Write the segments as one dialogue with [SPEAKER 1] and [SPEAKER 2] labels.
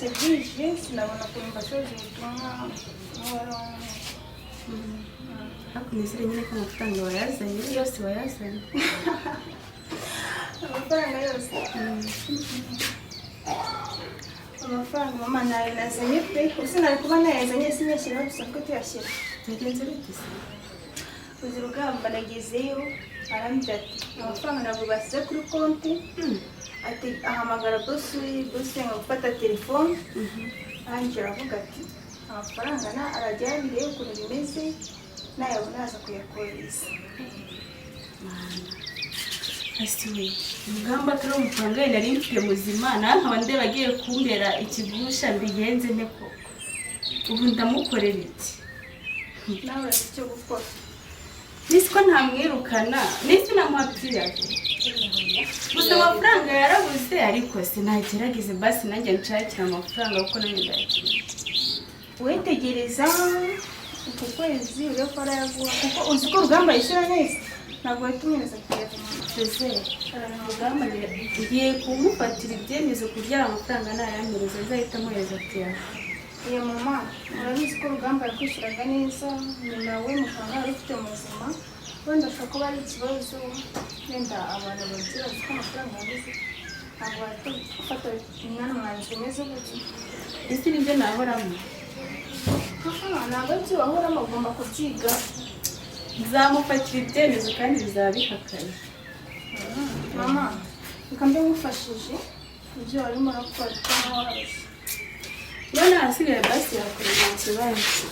[SPEAKER 1] Natashye bwije, sinabona ukuntu mbasoza ubutumwa n'uwari wamwe.
[SPEAKER 2] Ariko nizere nyine ko amafaranga wayazanye yose, wayazanye.
[SPEAKER 1] Amafaranga yose, amafaranga mama, ntayo nazanye pe. Ubu nari kuba nayazanye, sinyashyiraho dusanzwe tuyashyira.
[SPEAKER 2] Byagenze bite se?
[SPEAKER 1] Uzi Rugamba, nagezeyo arambwira ati amafaranga ntabwo basize kuri konti. Ati ahamagara boss, boss yanga gufata telefone. Arangije aravuga ati amafaranga na arajya yabireba ukuntu bimeze, nayabona aza kuyakohereza.
[SPEAKER 2] Ese we, Rugamba atari amafaranga ye nari mfite muzima, nawe nkaba ndeba agiye kumbera ikigusha, mbigenze nte koko? Ubu ndamukorera iki?
[SPEAKER 1] Nawe urazi icyo gukora.
[SPEAKER 2] Nisi ko ntamwirukana, nisi namuha piyave gusa, amafaranga yarabuze. Ariko sinagerageze basi nanjye nshakira amafaranga, kuko nanjye ndayakeneye.
[SPEAKER 1] Wetegereza uku kwezi urebe ko arayaguha, kuko uzi ko Rugamba yishyura neza, ntabwo wahita umwereza piyave.
[SPEAKER 2] Jose, Rugamba ngiye kumufatira ibyemezo kugira amafaranga nayanyereza azahita amuhereza piyave.
[SPEAKER 1] Iyo mama, urabizi ko Rugamba yakwishyuraga neza, nyina we muganga wari ufite muzima. Wenda ashobora kuba ari ikibazo, wenda abantu bazi bazi ko amafaranga yabuze, ntabwo wahita ufata umwana umwanzuro umeze gutya.
[SPEAKER 2] Ese nibyo nahoramo?
[SPEAKER 1] Aha, ntabwo ari byo wahoramo, ugomba kubyiga.
[SPEAKER 2] Nzamufatira ibyemezo kandi bizaba bikakaye.
[SPEAKER 1] Mama, reka mbe ngufashije ibyo warimo urakora cyangwa warushye.
[SPEAKER 2] None ahasigaye basi yakora, nta kibazo.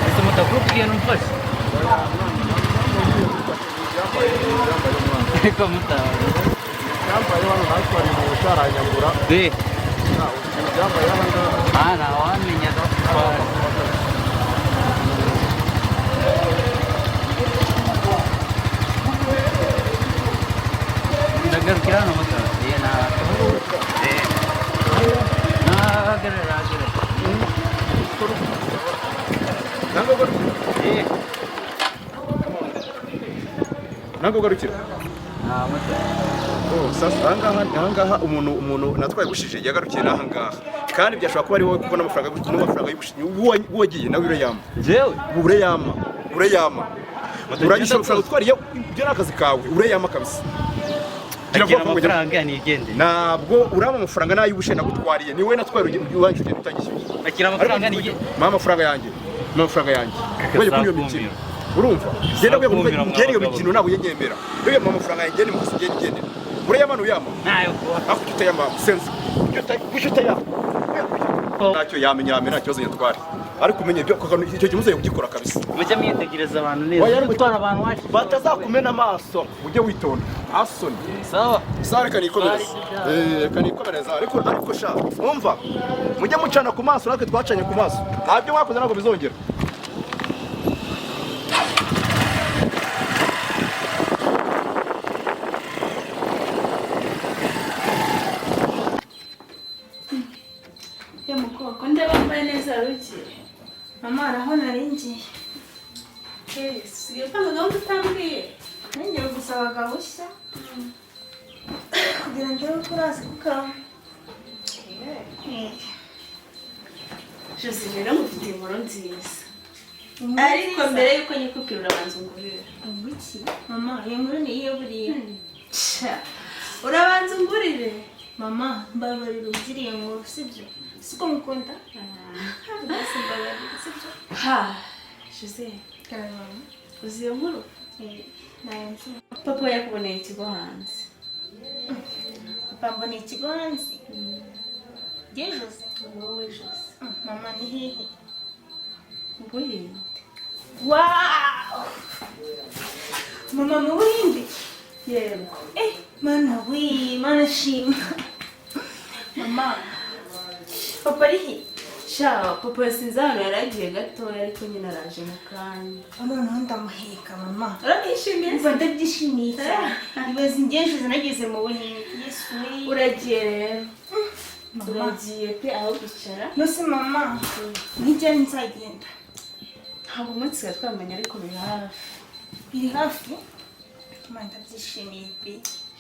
[SPEAKER 3] Ese mutakubwiye numfashe ariko mutawe.
[SPEAKER 4] Byambaye hano natwariye mu bucaranyambura.
[SPEAKER 3] De.
[SPEAKER 4] Byambaye hano ngaha.
[SPEAKER 3] Ah, ntawamenya. Ndagarukira hano mutawe. Ye na eh nahagarara hagarara.
[SPEAKER 4] Ntabwo ugarukira.
[SPEAKER 3] Eh.
[SPEAKER 4] Ntabwo ugarukira.
[SPEAKER 3] Ah, mutawe.
[SPEAKER 4] Oh, sasa ahangaha umuntu natwaye bushije yagarukiye n'ahangaha, kandi byashobora kuba ari wowe, kuko n'amafaranga y'ubushije wagiye nawe urayama.
[SPEAKER 3] Jewe?
[SPEAKER 4] Urayama, urayama, uranyishyura amafaranga utwariye. Ibyo ni akazi kawe, urayama kabisa. Gira
[SPEAKER 3] Agira
[SPEAKER 4] vuba vuba.
[SPEAKER 3] amafaranga nigendere.
[SPEAKER 4] Ntabwo uraba amafaranga n'ay'ubushe nagutwariye, ni wowe natwaye urangije ugenda utanyishyuye.
[SPEAKER 3] Akira amafaranga nigendere.
[SPEAKER 4] Mpa amafaranga yanjye, mpa amafaranga yanjye. Wajya kuri iyo mikino, urumva genda kujya
[SPEAKER 3] Sakumira.
[SPEAKER 4] Ngenda iyo
[SPEAKER 3] Mwabagabo.
[SPEAKER 4] mikino ntabwo uyenyemera. Rero mpa amafaranga yanjye, ni musi ngende ngendera. Urayama, ntuyama?
[SPEAKER 3] Ntayo kuba.
[SPEAKER 4] Aho kuki utayama sense? Kuki utayama? Ntacyo yamenya, yamenya, nta kibazo yatwara, ariko umenye ibyo icyo gihe muzajya kugikora kabisa.
[SPEAKER 3] Mujya mwitegereza abantu neza.
[SPEAKER 4] Oya, ariko-
[SPEAKER 3] Gutwara abantu wacu.
[SPEAKER 4] Batazakumena amaso, ujye witonda asoni.
[SPEAKER 3] Sawa.
[SPEAKER 4] Sawa, reka nikomereze. Reka nikomereze, ariko sha mwumva, mujye mucana ku maso, natwe twacanye ku maso. Ntabyo mwakoze ntabwo bizongera.
[SPEAKER 2] Ya mukobwa, ndeba wambaye neza, ruki?
[SPEAKER 1] Mama, araho nari ngiye.
[SPEAKER 2] Usigaye upanga gahunda utambwiye.
[SPEAKER 1] Nongeye gusaba gahushya kugira ngo ndebe ko uraza kukaba.
[SPEAKER 2] Jose, rero mufite inkuru nziza, ariko mbere yuko nyikubwira urabanza ungurire.
[SPEAKER 1] Ubuki mama, iyo nkuru ni iye buriya?
[SPEAKER 2] Sha, Urabanza ungurire.
[SPEAKER 1] Mama, mbabarira ugiriye nkuru, sibyo? Siko mukunda? Basi mbabarira, sibyo?
[SPEAKER 2] Ha, Jose,
[SPEAKER 1] Karame mama.
[SPEAKER 2] Uzi iyo nkuru?
[SPEAKER 1] Eh, nayo nzi.
[SPEAKER 2] Papa yakuboneye ikigo hanze.
[SPEAKER 1] Papa mboneye ikigo hanze? Jye Jose?
[SPEAKER 2] Wowe Jose.
[SPEAKER 1] Mama, ni hehe?
[SPEAKER 2] Mu Buhinde.
[SPEAKER 1] Wow! Mama, mu Buhinde?
[SPEAKER 2] Yego.
[SPEAKER 1] Eh, mana we, mana shima. Mama, papa ari he?
[SPEAKER 2] Sha, papa yasinze ahantu yari agiye gatoya, ariko nyine araje mu kanya.
[SPEAKER 1] Noneho ndamuheka mama.
[SPEAKER 2] Urabyishimiye?
[SPEAKER 1] Umva, ndabyishimiye cyane. Ibaze njye Jose nageze mu Buhinde. Yesu we.
[SPEAKER 2] Uragiye rero.
[SPEAKER 1] Mama.
[SPEAKER 2] Uragiye pe, aho kwicara.
[SPEAKER 1] Nose mama, nijya nzagenda?
[SPEAKER 2] Ntabwo umunsi twari twamenya, ariko biri hafi.
[SPEAKER 1] Biri hafi? Mama, ndabyishimiye pe.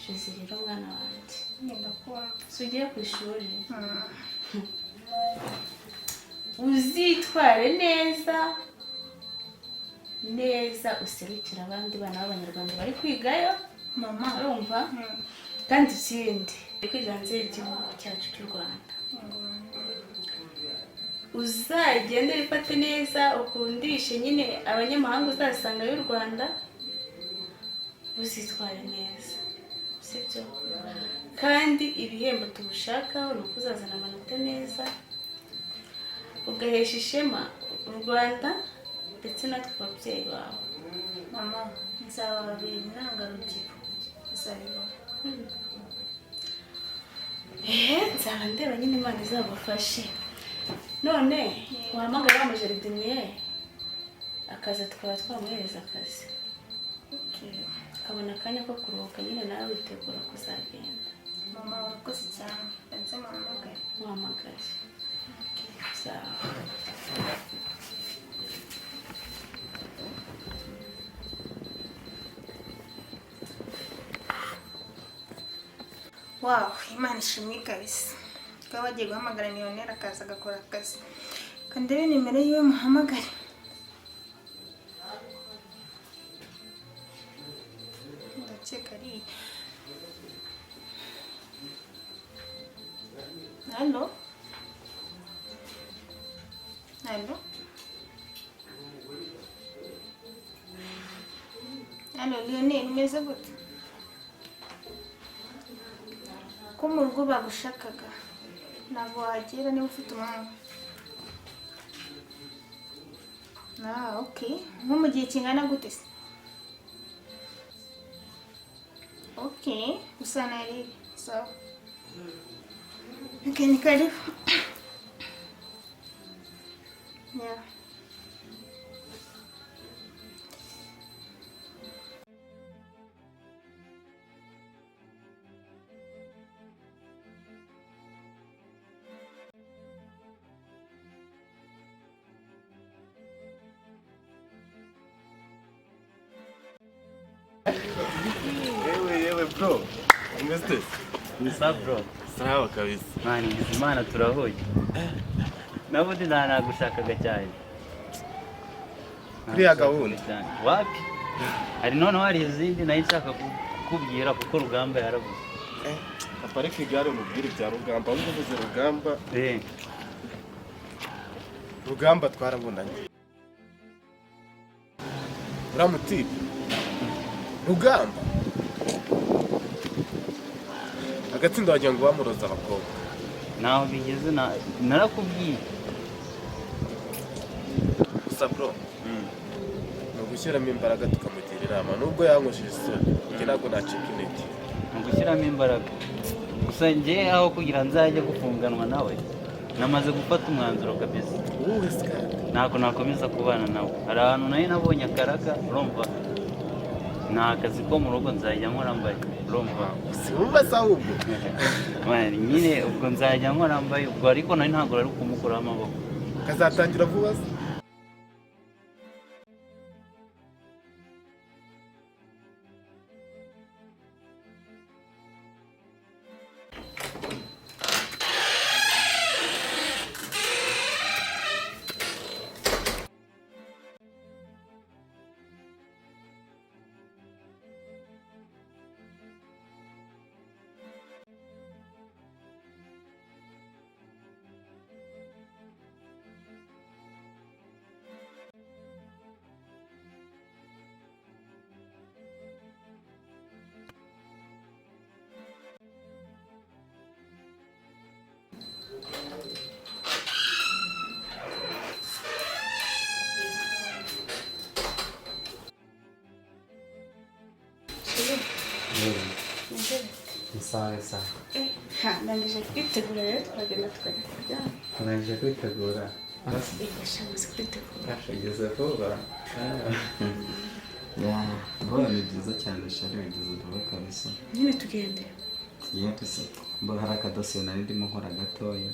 [SPEAKER 2] Jose rero, mwana wanjye.
[SPEAKER 1] Ngenda kumva.
[SPEAKER 2] Si ugiye ku ishuri?
[SPEAKER 1] Mm.
[SPEAKER 2] Uzitware neza neza, userukire abandi bana b'Abanyarwanda bari kwigayo.
[SPEAKER 1] Mama.
[SPEAKER 2] Urumva?
[SPEAKER 1] Mm.
[SPEAKER 2] Kandi ikindi, uri kwiga hanze y'igihugu cyacu cy'u Rwanda, uzagende wifate neza, ukundishe nyine abanyamahanga uzasanga y'u Rwanda, uzitware neza, sibyo? Kandi ibihembo tugushakaho ni uko uzazana amanota meza, ugahesha ishema u Rwanda ndetse natwe ababyeyi bawe.
[SPEAKER 1] Mama, nzababera intangarugero. Uzabibona.
[SPEAKER 2] Ehe, nzaba ndeba nyine, Imana izagufashe. None wahamagara wa mujardinier akaza, tukaba twamuhereza akazi,
[SPEAKER 1] Okay.
[SPEAKER 2] ukabona akanya ko kuruhuka nyine, nawe witegura kuzagenda.
[SPEAKER 1] Mama, urakoze cyane. Nze muhamagare.
[SPEAKER 2] Muhamagare. Sawa.
[SPEAKER 1] Wow, Imana ishimwe kabisa. Kuba bagiye guhamagara miliyoneri akaza agakora akazi. Kandebe nimero yiwe muhamagare. Ndakeka ari iyi. Allo? Allo? Allo, Lionel, umeze gute? Ko mu rugo bagushakaga, ntabwo wagera niba ufite umwanya? Ah, okay. Nko mu gihe kingana gute se? Okay, gusa nari sawa. Okay, ni karibu. Yeah.
[SPEAKER 5] Yewe yewe bro, umeze ute?
[SPEAKER 3] Ni sawa bro.
[SPEAKER 5] Sawa kabisa.
[SPEAKER 3] Man, Imana turahuye. Nabundi nta nagushakaga cyane.
[SPEAKER 5] Kuri ya gahunda?
[SPEAKER 3] Cyane. Wapi? Hari noneho hari izindi nayo nshaka kukubwira kuko Rugamba yarabuze.
[SPEAKER 5] Aparike igare umubwire ibya Rugamba, ahubwo uvuze Rugamba, Rugamba twarabonanye. Uriya mutipe Rugamba agatsinda wagira ngo bamuroze abakobwa.
[SPEAKER 3] Naho bigeze narakubwiye.
[SPEAKER 5] Gusa bro, ni ugushyiramo imbaraga tukamugira inama, nubwo yankojeje isoni, njye ntabwo nacika intege.
[SPEAKER 3] Ni ugushyiramo imbaraga. Gusa njye aho kugira nzajye gufunganwa nawe, namaze gufata umwanzuro kabisa.
[SPEAKER 5] Uwuhe se kandi?
[SPEAKER 3] Ntabwo nakomeza kubana nawe. Hari ahantu nayo nabonye akaraga, urumva? Ni akazi ko mu rugo nzajya nkora mbaye, urumva?
[SPEAKER 5] Si wumva se ahubwo?
[SPEAKER 3] Man, nyine ubwo nzajya nkora mbaye ubwo, ariko nari ntabwo nari kumukuraho amaboko.
[SPEAKER 5] Kazatangira vuba se?
[SPEAKER 6] Sawa sawa.
[SPEAKER 2] Ha, ndangije kwitegura rero, twagenda tukajya kuryama.
[SPEAKER 6] Urangije kwitegura?
[SPEAKER 2] Ndashamaze kwitegura.
[SPEAKER 6] Ugeze vuba. Yeah, vuba ni byiza cyane chérie, ugeze vuba kabisa.
[SPEAKER 2] Nyine tugende.
[SPEAKER 6] Tugiye gusa mbona hari akadosiye nari ndimo nkora gatoya.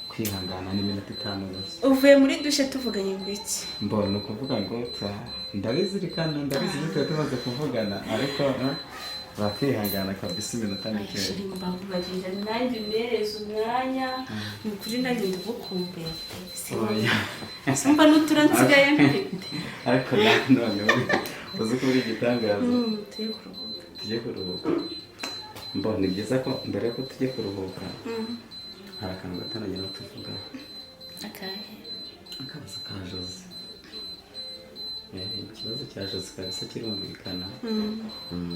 [SPEAKER 6] Kwihangana n'iminota 5 gusa.
[SPEAKER 2] Uvuye muri douche tuvuganye ngo iki?
[SPEAKER 6] Mbona ukuvuga ngo ndabizirikana, ndabizi tuba tumaze kuvugana, ariko bakwihangana kabisa iminota mikeya.
[SPEAKER 2] Chérie, mbabarira nanjye umereze umwanya, ni ukuri nanjye ndagukumbuye.
[SPEAKER 6] Oya.
[SPEAKER 2] Simba n'utura nsigaye mfite.
[SPEAKER 6] Ariko none uzi ko uri igitangaza.
[SPEAKER 2] Tujye kuruhuka.
[SPEAKER 6] Tujye kuruhuka. Mbona ni byiza ko mbere yuko tujye kuruhuka hari akantu gato nagira ngo tuvuga.
[SPEAKER 2] Akahe?
[SPEAKER 6] Akabazo ka Jose. Ikibazo cya Jose kabisa kirumvikana.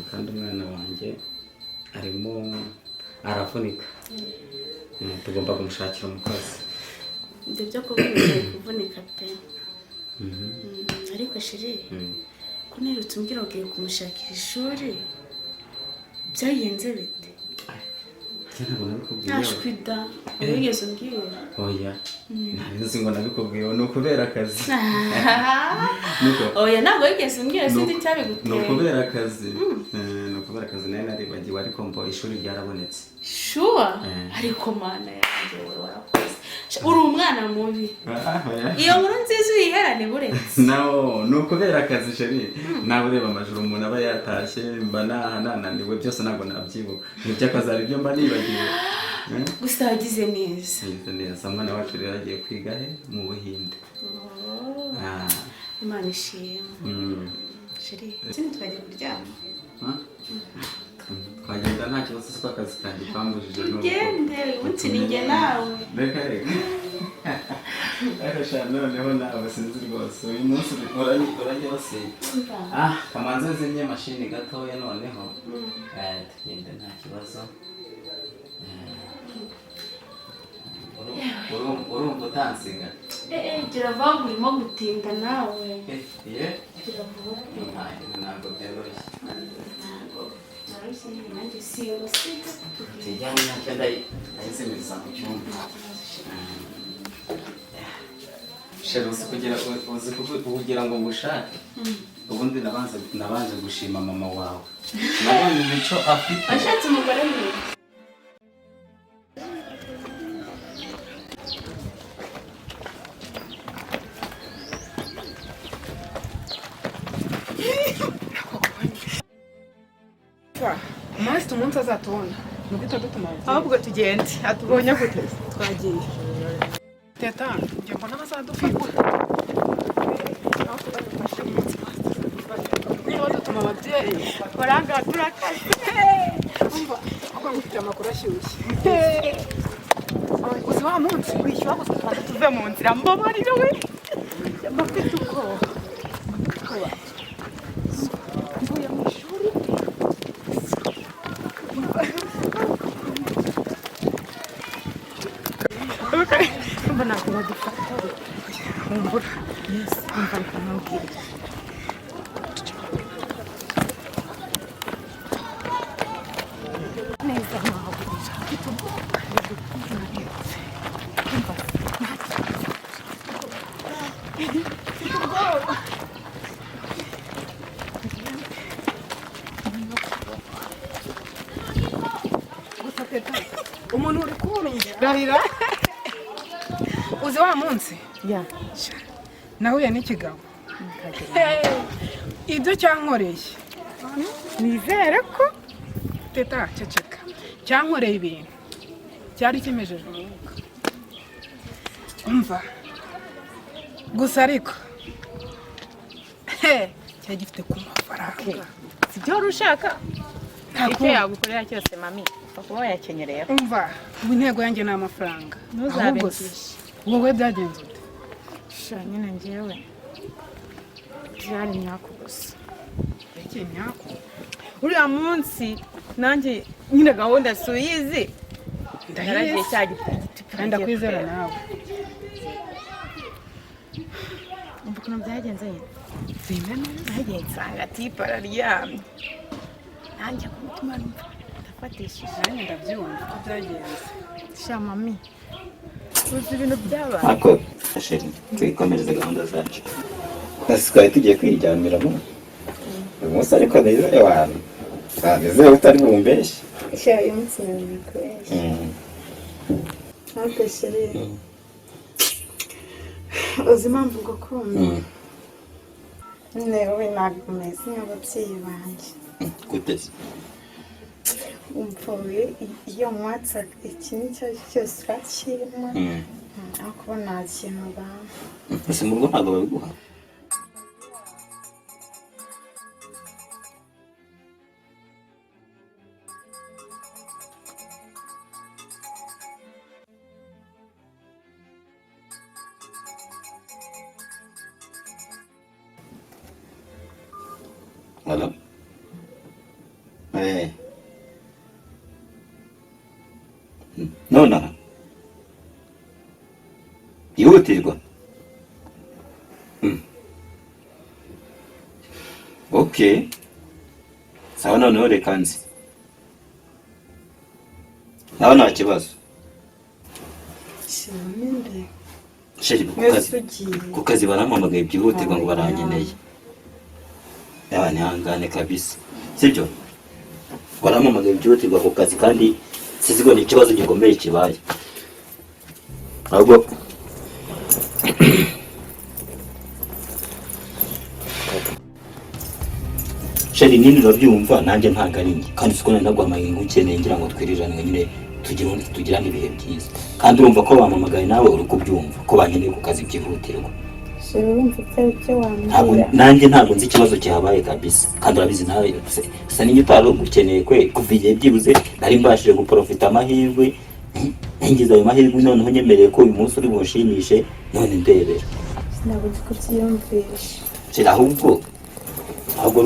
[SPEAKER 6] Kandi umwana wanjye arimo aravunika. Tugomba kumushakira umukozi.
[SPEAKER 2] Ibyo byo kuvunika biri kuvunika pe. Ariko chérie, ko nirutse umbwira ngo ugiye kumushakira ishuri, byagenze bite?
[SPEAKER 6] Njye ntabwo nabikubwiye.
[SPEAKER 2] Ntashwida wigeze umbwira.
[SPEAKER 6] Oya, ntabizi ngo nabikubwiye, ni ukubera akazi. Niko.
[SPEAKER 2] Oya, ntabwo wigeze umbwira, sinzi icyabiguteye.
[SPEAKER 6] Ni ukubera akazi. Ni ukubera akazi nayo naribagiwe, ariko mbo ishuri ryarabonetse.
[SPEAKER 2] Sure? Ariko Mana yanjye, wowe warakoze. Uri umwana mubi.
[SPEAKER 6] Ah, oya.
[SPEAKER 2] Iyo nkuru nziza uyiherane buretse.
[SPEAKER 6] No, ni ukubera akazi chérie. Nawe ureba amajoro umuntu aba yatashye, mba nananiwe, byose ntabwo nabyibuka. Iby'akazi hari ibyo mba nibagiwe.
[SPEAKER 2] Gusa wagize neza.
[SPEAKER 6] Yagize neza. Umwana wacu rero agiye kwiga he? Mu Buhinde. Ah.
[SPEAKER 2] Imana ishimwe. Chérie, sini twajya kuryama.
[SPEAKER 6] Ah? Twagenda nta kibazo, siko akazi kanjye kambujije n'uko.
[SPEAKER 2] Tugende, uyu munsi ni njye nawe.
[SPEAKER 6] Reka reka. Ariko sha, noneho nawe sinzi rwose, uyu munsi uranyibasiye. Ah, kamanze nzimye mashini gatoya noneho. Tugende nta kibazo. Urumva utansiga?
[SPEAKER 2] Eh, gira vuba, urimo gutinda nawe.
[SPEAKER 6] Ye?
[SPEAKER 2] Gira vuba pe.
[SPEAKER 6] Ntabwo byoroshye.
[SPEAKER 2] Ntabwo byoroshye nyine, nanjye singusiga.
[SPEAKER 6] Tujyane nacyo, ndayizimiriza mu cyumba. Chérie, uzi kugira ngo ngushake, ubundi nabanje gushima mama wawe, nabonye imico afite.
[SPEAKER 2] Washatse umugore mwiza.
[SPEAKER 7] Master, umunsi azatubona ni uguhita dutuma ababyeyi.
[SPEAKER 1] Ahubwo tugende, atubonye.
[SPEAKER 7] Ubonye gute?
[SPEAKER 1] Twagiye.
[SPEAKER 7] Teta, njye mbona bazadufata aho badufashe umunsi niba dutuma ababyeyi.
[SPEAKER 1] Baranga turakaze.
[SPEAKER 7] Umva, ahubwo ngufitiye amakuru ashyushye. Uzi wa munsi
[SPEAKER 1] Wishyura gusa, tubanze tuve mu nzira, mbabarira we, mba mfite ubwoba. Mvuye mu ishuri. Umva, ntabwo badufata, humura. Umva, reka nkubwire. Neza mwahurira, mfite ubwoba. Umva, mfite ubwoba.
[SPEAKER 7] Gusa teta, umuntu uri kumva rahira, uzi wa munsi nahuye n'ikigabo, ibyo cyankoreye, nizere ko teta, ceceka, cyankoreye ibintu cyari kimejeje umwuka. Umva gusa, ariko cyari gifite ku mafaranga.
[SPEAKER 8] Si byo wari ushaka?
[SPEAKER 7] Nta
[SPEAKER 8] Icyo
[SPEAKER 7] kundi.
[SPEAKER 8] yagukorera cyose mami, upfa kuba wayakenyereyeho.
[SPEAKER 7] Umva, ubu intego yanjye ni amafaranga. Ahubwo se
[SPEAKER 8] Ntuzabe.
[SPEAKER 7] wowe byagenze ute?
[SPEAKER 8] Sha, nyine njyewe byari imyaku gusa.
[SPEAKER 7] Iki imyaku?
[SPEAKER 8] Uriya munsi nanjye nyine gahunda si uyizi, naragiye.
[SPEAKER 7] Ndayizi.
[SPEAKER 8] Cya giti.
[SPEAKER 7] Kandi ndakwizera nawe.
[SPEAKER 8] Umva ukuntu byagenze nyine.
[SPEAKER 7] Zimwe neza.
[SPEAKER 8] Nagiye nsanga type araryamye, nanjye ku mutima numva Nagufatishije.
[SPEAKER 7] Nanjye ndabyumva ko byagenze.
[SPEAKER 8] Sha mami, uzi ibintu byabaye.
[SPEAKER 6] Ariko chéri, twikomereze gahunda zacu. Ese twari tugiye kwiryamira mo uyu munsi? Ariko nizere wantu, nizere utari bumbeshye.
[SPEAKER 1] Sha, uyu munsi nabikoresha. Ariko chéri, uzi impamvu ngukunda? Nyine wowe ntabwo umeze nk'ababyeyi banjye.
[SPEAKER 6] Gute se?
[SPEAKER 1] Umva we, iyo mwatsa ikintu icyo ari cyo cyose urakirimo, ariko ubu nta kintu bampa.
[SPEAKER 6] Ese mu rugo ntabwo babiguha? Hello? Eh. Nonaha? Yihutirwa? Okay. Sawa, noneho reka nzi. Nawe nta kibazo.
[SPEAKER 1] Shyiramo imbere.
[SPEAKER 6] Chéri, ku
[SPEAKER 1] Mwese
[SPEAKER 6] kazi
[SPEAKER 1] ugiye.
[SPEAKER 6] Ku kazi barampamagaye byihutirwa ngo barankeneye. Yaba ntihangane kabisa. Sibyo? Barampamagaye byihutirwa ku kazi kandi sizi ngo ni ikibazo gikomeye kibaye. Ahubwo chéri, nini urabyumva, nanjye ntabwo ari njye, kandi siko nari naguhamagaye ngo ukeneye ngira ngo twiriranwe nyine, tugirane ibihe byiza, kandi urumva ko bampamagaye, nawe uri kubyumva ko bankeneye ku kazi byihutirwa.
[SPEAKER 1] Chéri, urumva ibyo ari byo
[SPEAKER 6] Ntabwo
[SPEAKER 1] wambwira.
[SPEAKER 6] Nanjye ntabwo nzi ikibazo kihabaye kabisa, kandi urabizi nawe sa ninjye utari ugukeneye kwe kuva igihe byibuze nari mbashije guprofita amahirwe, ngize ayo mahirwe, noneho nyemereye ko uyu munsi uri bunshimishe, none ndebera.
[SPEAKER 1] Ntabwo ndi kubyiyumvisha.
[SPEAKER 6] Shira, ahubwo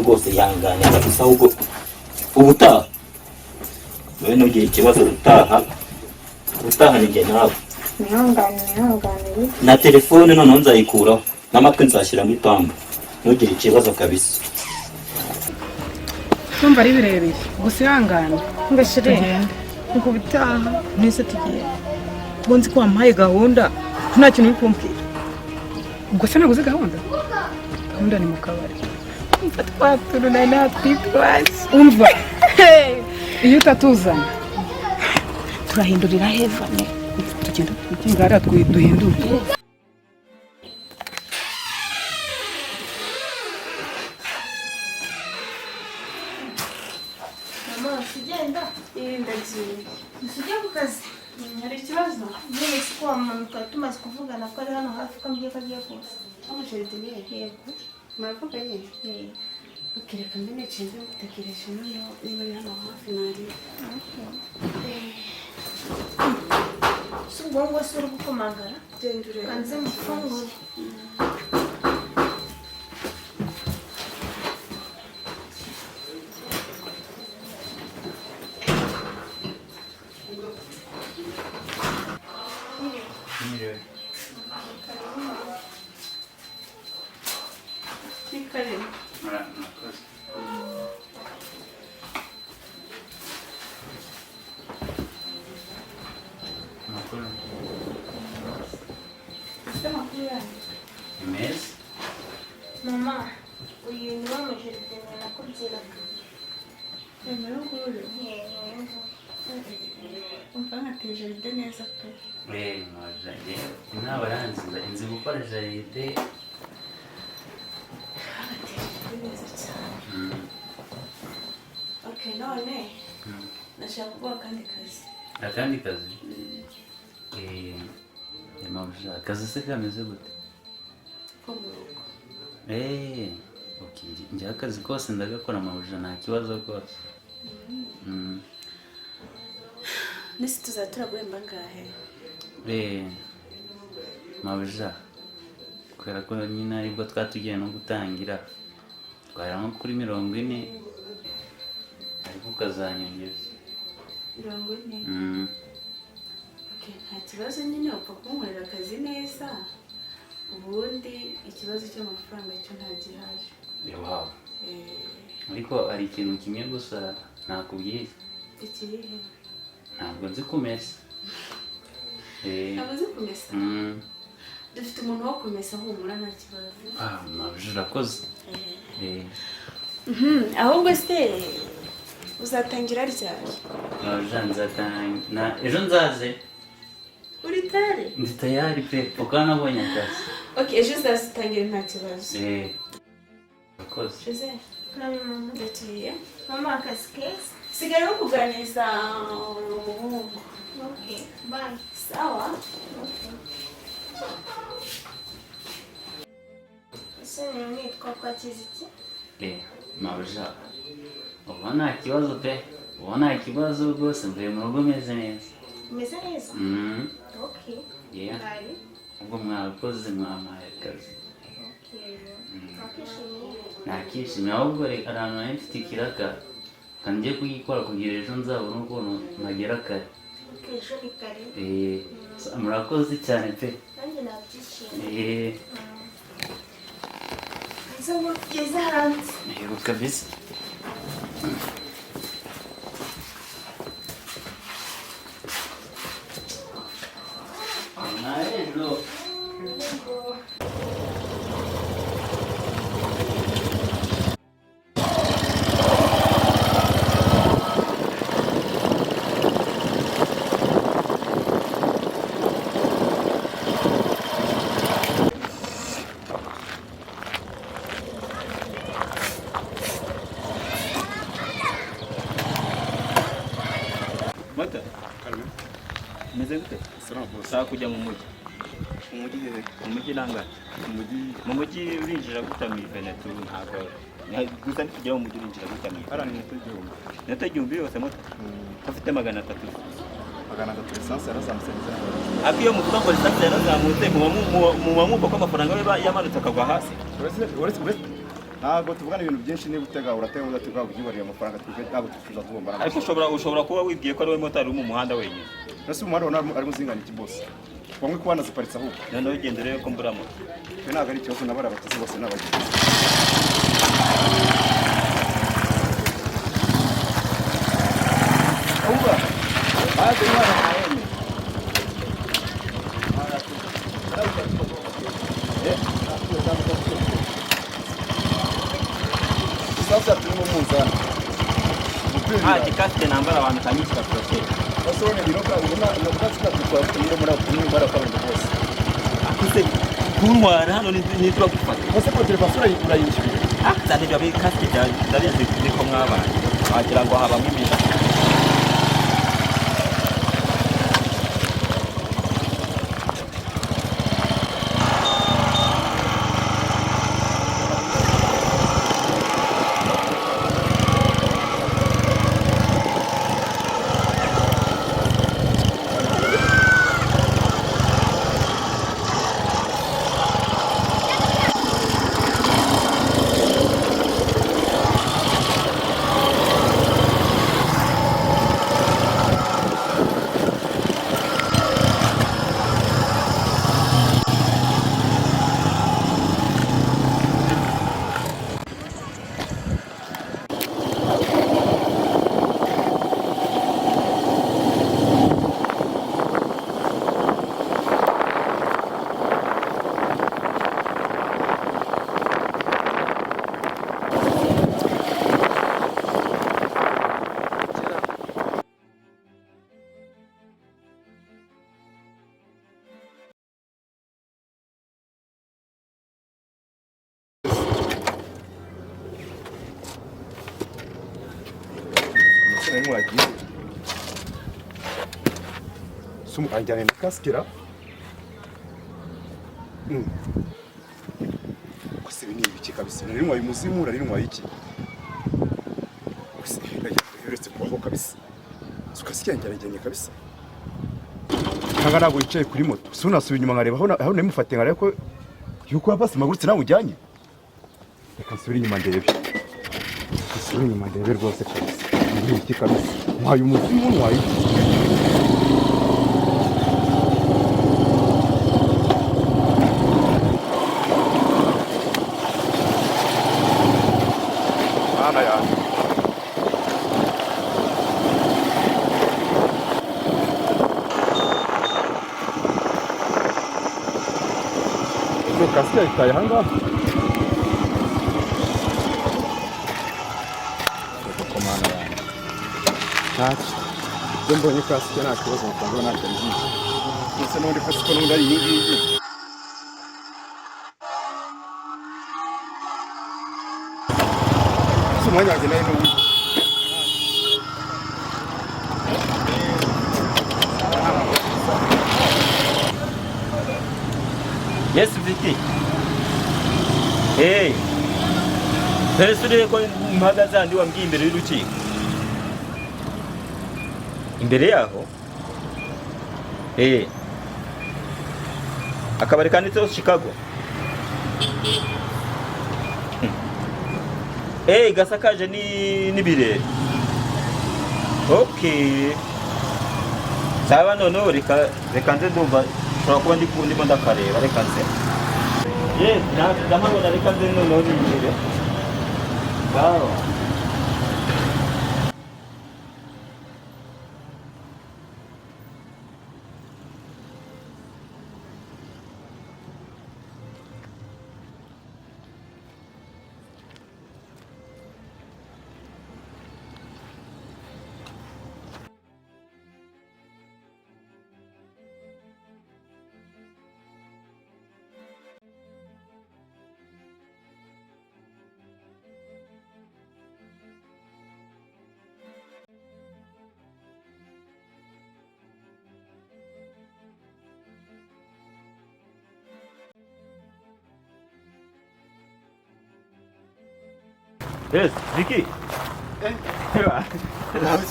[SPEAKER 6] rwose ihangane kabisa, ahubwo ubutaha wowe ntugire ikibazo, ubutaha ni njye nawe.
[SPEAKER 1] Mwihangane, mwihangane.
[SPEAKER 6] Na telefone noneho nzayikuraho n'amatwi nzashyiramo ipamba, ntugire ikibazo kabisa.
[SPEAKER 7] Kumva ari birebire, gusa ihangane.
[SPEAKER 8] Ngo chéri,
[SPEAKER 7] Tugende.
[SPEAKER 8] ngo ubutaha mwese tugiye. Ubwo nzi ko wampaye gahunda, ko nta kintu uri kumbwira.
[SPEAKER 7] Ubwo se naguze gahunda? Gahunda ni mu kabari.
[SPEAKER 8] Umva, twa tuntu nari natwitwaje.
[SPEAKER 7] Umva, iyo utatuzana.
[SPEAKER 8] Turahindurira hevane.
[SPEAKER 7] Tugenda twikinga hariya duhindure.
[SPEAKER 1] Mama, ugenda?
[SPEAKER 2] Ndagiye.
[SPEAKER 1] Ujya ku kazi?
[SPEAKER 2] Hari ikibazo?
[SPEAKER 1] Nyine si ko wamanuka, tumaze kuvugana ko ari hano hafi, ko ambwiye ko agiye kuza.
[SPEAKER 2] Hano jardinier?
[SPEAKER 1] Yego.
[SPEAKER 2] Muravuganye?
[SPEAKER 1] Yego.
[SPEAKER 2] Ok, reka mbe nicaye mbe ngutegereje, noneho niba ari hano hafi nari.
[SPEAKER 1] Si ubwo ngubwo si uri gukomangara?
[SPEAKER 2] Genda urebe.
[SPEAKER 1] Kanze mufungure.
[SPEAKER 3] Mwiriwe.
[SPEAKER 2] Ni kare.
[SPEAKER 3] Murakoze. Amakuru?
[SPEAKER 2] Ese amakuru yanyu?
[SPEAKER 3] Ni meza.
[SPEAKER 1] Mama, uyu ni we mujardinier nakubwiraga.
[SPEAKER 2] Uyu nguyu?
[SPEAKER 1] Yego, uyu nguyu.
[SPEAKER 2] Umva nkateye jardin neza pe.
[SPEAKER 3] Mabuja, ntabwo aranzi nzi gukora jardin.
[SPEAKER 2] Agateye jardin neza cyane. Ok, none nashaka kuguha akandi kazi.
[SPEAKER 3] Akandi kazi? Mabuja, akazi se kameze gute?
[SPEAKER 2] Ko mu rugo.
[SPEAKER 3] Okay, njye akazi kose ndagakora mabuja, nta kibazo rwose.
[SPEAKER 2] Nisi tuzaba turaguhemba angahe?
[SPEAKER 3] Mabuja, kubera ko nyine aribwo twatugiye no gutangira, twahera nko kuri 40, ariko ukazanyongeza.
[SPEAKER 2] 40?
[SPEAKER 3] Mm.
[SPEAKER 2] Ok, nta kibazo nyine, upfa kunkorera akazi neza, ubundi ikibazo cy'amafaranga cyo nta gihari.
[SPEAKER 3] Wow. Ariko hari ikintu kimwe gusa nakubwiye.
[SPEAKER 2] Ikihe?
[SPEAKER 3] Ntabwo nzi kumesa.
[SPEAKER 2] Ntabwo uzi kumesa?
[SPEAKER 3] Mm.
[SPEAKER 2] Dufite umuntu wo kumesa, humura, nta kibazo.
[SPEAKER 3] Ah, mabuja, urakoze.
[SPEAKER 2] Ahubwo se uzatangira ryari?
[SPEAKER 3] Mabuja, nzatanga ejo, nzaze.
[SPEAKER 2] Uri tayari?
[SPEAKER 3] Ndi tayari pe, kuko nabonye akazi.
[SPEAKER 2] Okay, ejo uzazitangira, nta kibazo.
[SPEAKER 3] Urakoze.
[SPEAKER 2] Jose, ndagiye.
[SPEAKER 1] Mama, akazi keza.
[SPEAKER 2] Sigaye uri kuganiriza umuhungu.
[SPEAKER 1] Okay, bye.
[SPEAKER 2] Sawa.
[SPEAKER 1] Ese ni twakwakiza iki?
[SPEAKER 3] Mabuja, ubu nta kibazo pe, ubu nta kibazo rwose, mvuye mu rugo meze neza.
[SPEAKER 1] Umeze neza?
[SPEAKER 3] Mm.
[SPEAKER 1] Okay.
[SPEAKER 3] Yeah.
[SPEAKER 1] Bye.
[SPEAKER 3] Ubwo mwakoze, mwampaye akazi.
[SPEAKER 1] Okay. Wakishimiye?
[SPEAKER 3] Nakishimiye. Ahubwo reka, ahantu nari mfite ikiraka kangiye kugikora kugira ejo nzabone ukuntu mpagera kare.
[SPEAKER 1] Okay, ejo ni kare.
[SPEAKER 3] Murakoze cyane pe.
[SPEAKER 1] Nanjye nabyishimiye. Nze ngo tugeze hanze.
[SPEAKER 3] Yego kabisa. Na ejo.
[SPEAKER 9] Mata, meze gute? Ushaka kujya mu mujyi?
[SPEAKER 4] Mu mujyi hehe?
[SPEAKER 9] Mu mujyi nangahe?
[SPEAKER 4] Mu mujyi.
[SPEAKER 9] Mu mujyi urinjira gute mu Venetu? Ntabwo gusa nitugera mu mujyi urinjira gute mu
[SPEAKER 4] Hariya ni inota 1000.
[SPEAKER 9] Inota 1000 yose, moto? Ufite 300.
[SPEAKER 4] 300, esanse yarazamutse ndetse na
[SPEAKER 9] Ariko iyo muvuga ngo lisansi yarazamutse, muba mwumva ko amafaranga we yamanutse akagwa hasi.
[SPEAKER 4] Uretse ntabwo tuvugana ibintu byinshi, niba utega uratega, udatega ubyihoreye, amafaranga twebwe ntabwo twifuza tugomba.
[SPEAKER 9] Ariko ushobora kuba wibwiye ko ari we motari uri mu muhanda wenyine.
[SPEAKER 4] Ese umuhanda ubona arimo uzingana iki, bose bamwe kuba banaziparitse ahubwo?
[SPEAKER 9] Noneho ugenda urebe ko mbura moto.
[SPEAKER 4] Twe ntabwo ari ikibazo, nabari abatasi bose ni abagenzi. Umva, bazi umwana ntayemye. Sasa turimo munzani.
[SPEAKER 9] Ah, gikasike nambara abantu kanyishyura poroseri.
[SPEAKER 4] Basone biroka ubona nakutsika tukwa muri muri kaburimbo bose.
[SPEAKER 9] Akuse kuntwara hano nitwa gufata.
[SPEAKER 4] Ese ko telefone urayishyuye?
[SPEAKER 9] Ah, cyane ibyo bikasike ndabizi niko mwabaye. Wagira ngo habamo imira.
[SPEAKER 4] Umusore wagiye. Sumu anjyane na kasikira. Gusa ibi ni ibiki kabisa? Nari ntwaye umuzimu, nari ntwaye iki? Gusa uretse kubaho kabisa. Sukasike yanjyanye kabisa. Ntabwo ntabwo yicaye kuri moto. Si unasubiye inyuma nkareba aho namufatiye, nkareba ko yuko yabasi magurutse nawe ujyanye. Reka nsubire inyuma ndebe. Nsubire inyuma ndebe rwose kabisa. Ibi ni ibiki kabisa? Ntwaye umuzimu, ntwaye iki? Mana yanjye. Kasike yayitaye ahangaha. Koko mana yanjye, ntacyo. Ibyo mbonye kasike nta kibazo, amafaranga ntacyo ambwiye. Ndetse n'ubundi kasike n'ubundi ari iyi ngiyi. Si umwanya wanjye nawe n'uwundi.
[SPEAKER 9] Yes, Vicky. Hey. Mbese urebe ko mpagaze handi wambwiye imbere y'urukiko. Imbere yaho? Eh. Akabari kanditseho Chicago. Eh, gasakaje ni n'ibirere. Okay. Sawa, noneho reka nze, ndumva nshobora kuba ndimo ndakareba, reka nze. Yes, ndahabona, reka nze noneho ninjire. Sawa. Yes, Vicky.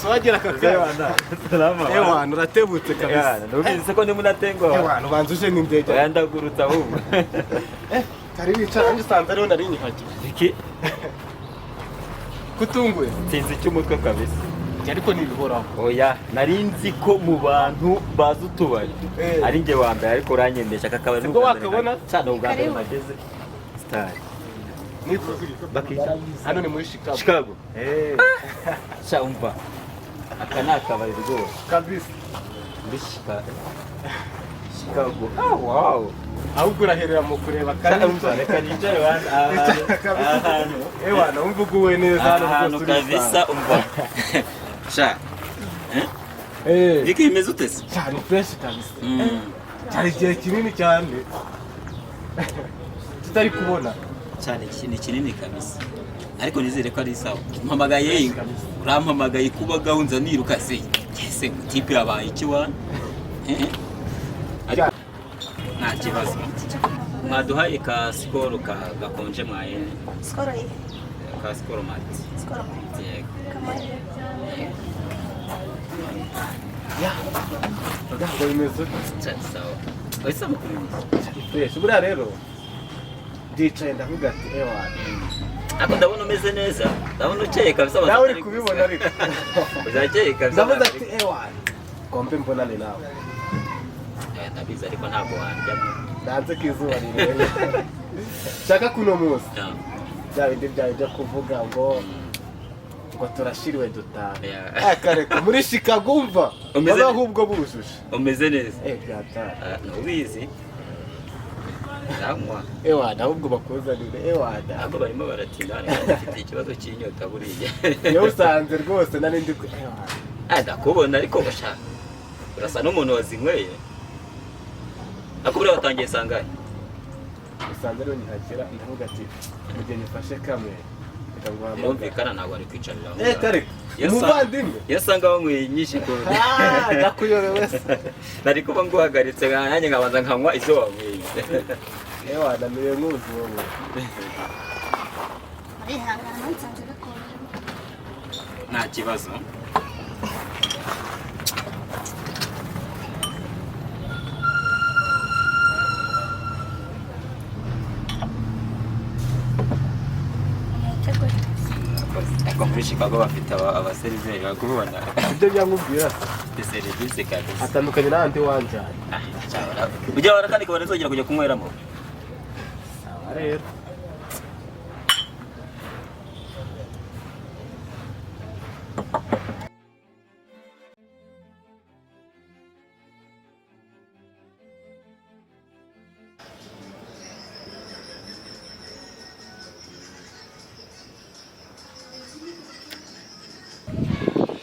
[SPEAKER 5] Wagera aka kanya.
[SPEAKER 9] Salama.
[SPEAKER 5] Ewana, uratebutse kabisa.
[SPEAKER 9] Numvise ko ndimo natengwa.
[SPEAKER 5] Ewana, ubanza uje n'indege.
[SPEAKER 9] Oya, ndagurutse ahubwo.
[SPEAKER 5] Kari wicara, nanjye usanze ariho nari nyihagije.
[SPEAKER 9] Vicky,
[SPEAKER 5] Kutunguye.
[SPEAKER 9] Sinzi icy'umutwe kabisa.
[SPEAKER 5] Ariko ntibihoraho.
[SPEAKER 9] Oya, nari nzi ko mu bantu bazi utubari ari njye wa mbere, ariko uranyendesha aka kabari.
[SPEAKER 5] Sibwo wakabona?
[SPEAKER 9] Cyane, ubwa mbere mpageze. Star. Bakita
[SPEAKER 5] Hano ni muri Chicago.
[SPEAKER 9] Chicago. Eh. Sha, umva. Aka ni akabari rwose.
[SPEAKER 5] Kabisa.
[SPEAKER 9] Muri Chicago. Chicago. Ah, wow.
[SPEAKER 5] Ahubwo uraherera mu kureba
[SPEAKER 9] Sha,
[SPEAKER 5] kandi.
[SPEAKER 9] umva, reka nicare wanjye aha hantu.
[SPEAKER 5] Kabisa.
[SPEAKER 9] Aha hantu.
[SPEAKER 5] Ewana, wumva uguwe neza hano
[SPEAKER 9] Aha hantu
[SPEAKER 5] rwose
[SPEAKER 9] kabisa,
[SPEAKER 5] urisanga.
[SPEAKER 9] umva. Sha.
[SPEAKER 5] Eh.
[SPEAKER 9] Vicky, imeze ute se?
[SPEAKER 5] Cyane, fresh kabisa. Cyari igihe kinini cyane tutari kubona.
[SPEAKER 9] Cyane, ni kinini kabisa, ariko nizere ko ari sawa. Mpamagaye, urampamagaye kuba gahunda niruka se ese tipe yabaye iki wa? Eh, ariko nta kibazo, mwaduhaye ka Skol ka gakonje mwaye.
[SPEAKER 1] Skol ye?
[SPEAKER 9] Ka Skol Malt.
[SPEAKER 1] Skol Malt.
[SPEAKER 9] Yego.
[SPEAKER 1] Kamari.
[SPEAKER 5] Ya, ntabwo bimeze ute?
[SPEAKER 9] Cyane, sawa. Ese amakuru meza?
[SPEAKER 5] Fresh. Buriya rero ndicaye ndavuga ati ewana.
[SPEAKER 9] Ariko ndabona umeze neza, ndabona ukeye kabisa.
[SPEAKER 5] Nawe uri kubibona ariko.
[SPEAKER 9] Uzakeye kabisa.
[SPEAKER 5] Ndavuga ati ewana, ngombe mbonane nawe.
[SPEAKER 9] Eh, ndabizi, ariko ntabwo wanjyamo.
[SPEAKER 5] Nanze ko izuba rirenga. Nshaka kuno munsi
[SPEAKER 9] Yeah.
[SPEAKER 5] bya bindi byawe byo kuvuga ngo turashiriwe dutaha.
[SPEAKER 9] Yeah.
[SPEAKER 5] Akareka muri Chicago, umva
[SPEAKER 9] Umeze
[SPEAKER 5] baba ahubwo bujuje.
[SPEAKER 9] Umeze neza.
[SPEAKER 5] Eh, byataye.
[SPEAKER 9] Ah, ntubizi, ndanywa.
[SPEAKER 5] Ewana, ahubwo bakuzanire, ewana.
[SPEAKER 9] Ntabwo barimo baratinda hano, bafite ikibazo cy'inyota buriya.
[SPEAKER 5] Iyo usanze rwose nari ndi ewana.
[SPEAKER 9] Ah, ndakubona, ariko bashaka urasa n'umuntu wazinyweye. Ariko buriya watangiye sangahe?
[SPEAKER 5] Usanze rero nkihagera ndavuga ati mu gihe nyifashe kamwe reka nguhamagare.
[SPEAKER 9] Birumvikana, ntabwo ari kwicarira aho
[SPEAKER 5] Eh,
[SPEAKER 9] ngaho.
[SPEAKER 5] kareka
[SPEAKER 9] Iyo usanga-
[SPEAKER 5] umuvandimwe.
[SPEAKER 9] Iyo usanga wanyweye nyinshi ku
[SPEAKER 5] Ah, ndakuyobewe se?
[SPEAKER 9] Nari kuba nguhagaritse nanjye nkabanza nkanywa izo wanyweye.
[SPEAKER 5] Ewana, niyo nkuzi wowe.
[SPEAKER 1] Arihangana, nsanze bikonje.
[SPEAKER 9] Nta kibazo. Ariko muri Chicago bafite abaseriveri bakubona.
[SPEAKER 5] Ibyo byamubwira se.
[SPEAKER 9] Bafite serivisi kabisa.
[SPEAKER 5] Atandukanye n'ahandi wanjyanye.
[SPEAKER 9] Ujya wara kandi kabari nzongera kujya kunyweramo.
[SPEAKER 5] Sawa rero.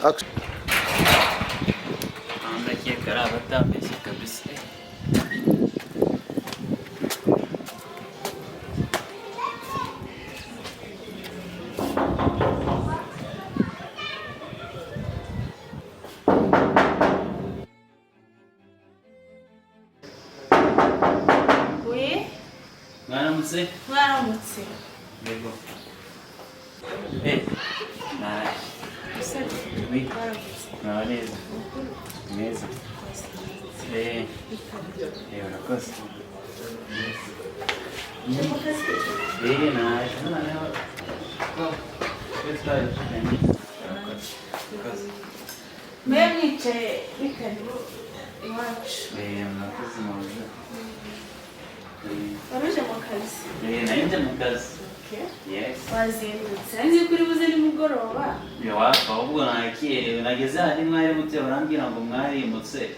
[SPEAKER 5] Action.
[SPEAKER 3] Ndakeka ari abatambeshye kabisa.
[SPEAKER 2] We.
[SPEAKER 3] Mwaramutse.
[SPEAKER 2] Mwaramutse.
[SPEAKER 3] Yego. Naje. Oui. Mwaho neza. Neza. Urakoze. Naje. Noneho. Urakoze. Urakoze.
[SPEAKER 2] Mbe mwicaye, ni karibu iwacu.
[SPEAKER 3] Mwakoze muze.
[SPEAKER 2] Wari uje mu kazi?
[SPEAKER 3] Nari nje mu kazi. Yes.
[SPEAKER 2] Wazindutse, nzi ko uri buze nimugoroba.
[SPEAKER 3] Wapfa, ahubwo nakerewe, nageze ahari mwari mutse barambwira ngo mwarimutse.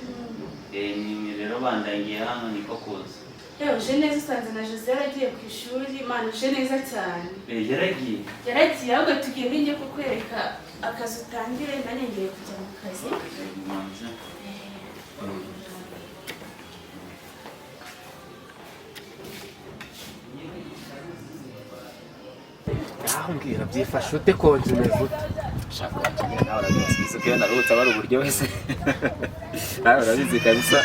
[SPEAKER 3] Ni rero bandangiye hano niko kuza.
[SPEAKER 2] Yewe, uje neza, usanze na Jose yaragiye ku ishuri. Mana, uje neza cyane.
[SPEAKER 3] Yaragiye.
[SPEAKER 2] Yaragiye, ahubwo tugende njye kukwereka akazi utangire, nanjye ngiye kujya mu kazi.
[SPEAKER 3] Manze.
[SPEAKER 5] Aho mbwira, byifashe ute? Konje umeze ute?
[SPEAKER 6] Shaka wakenera, nawe urabizi, isuku iyo naruhutse aba ari uburyo wese, nawe urabizi kabisa.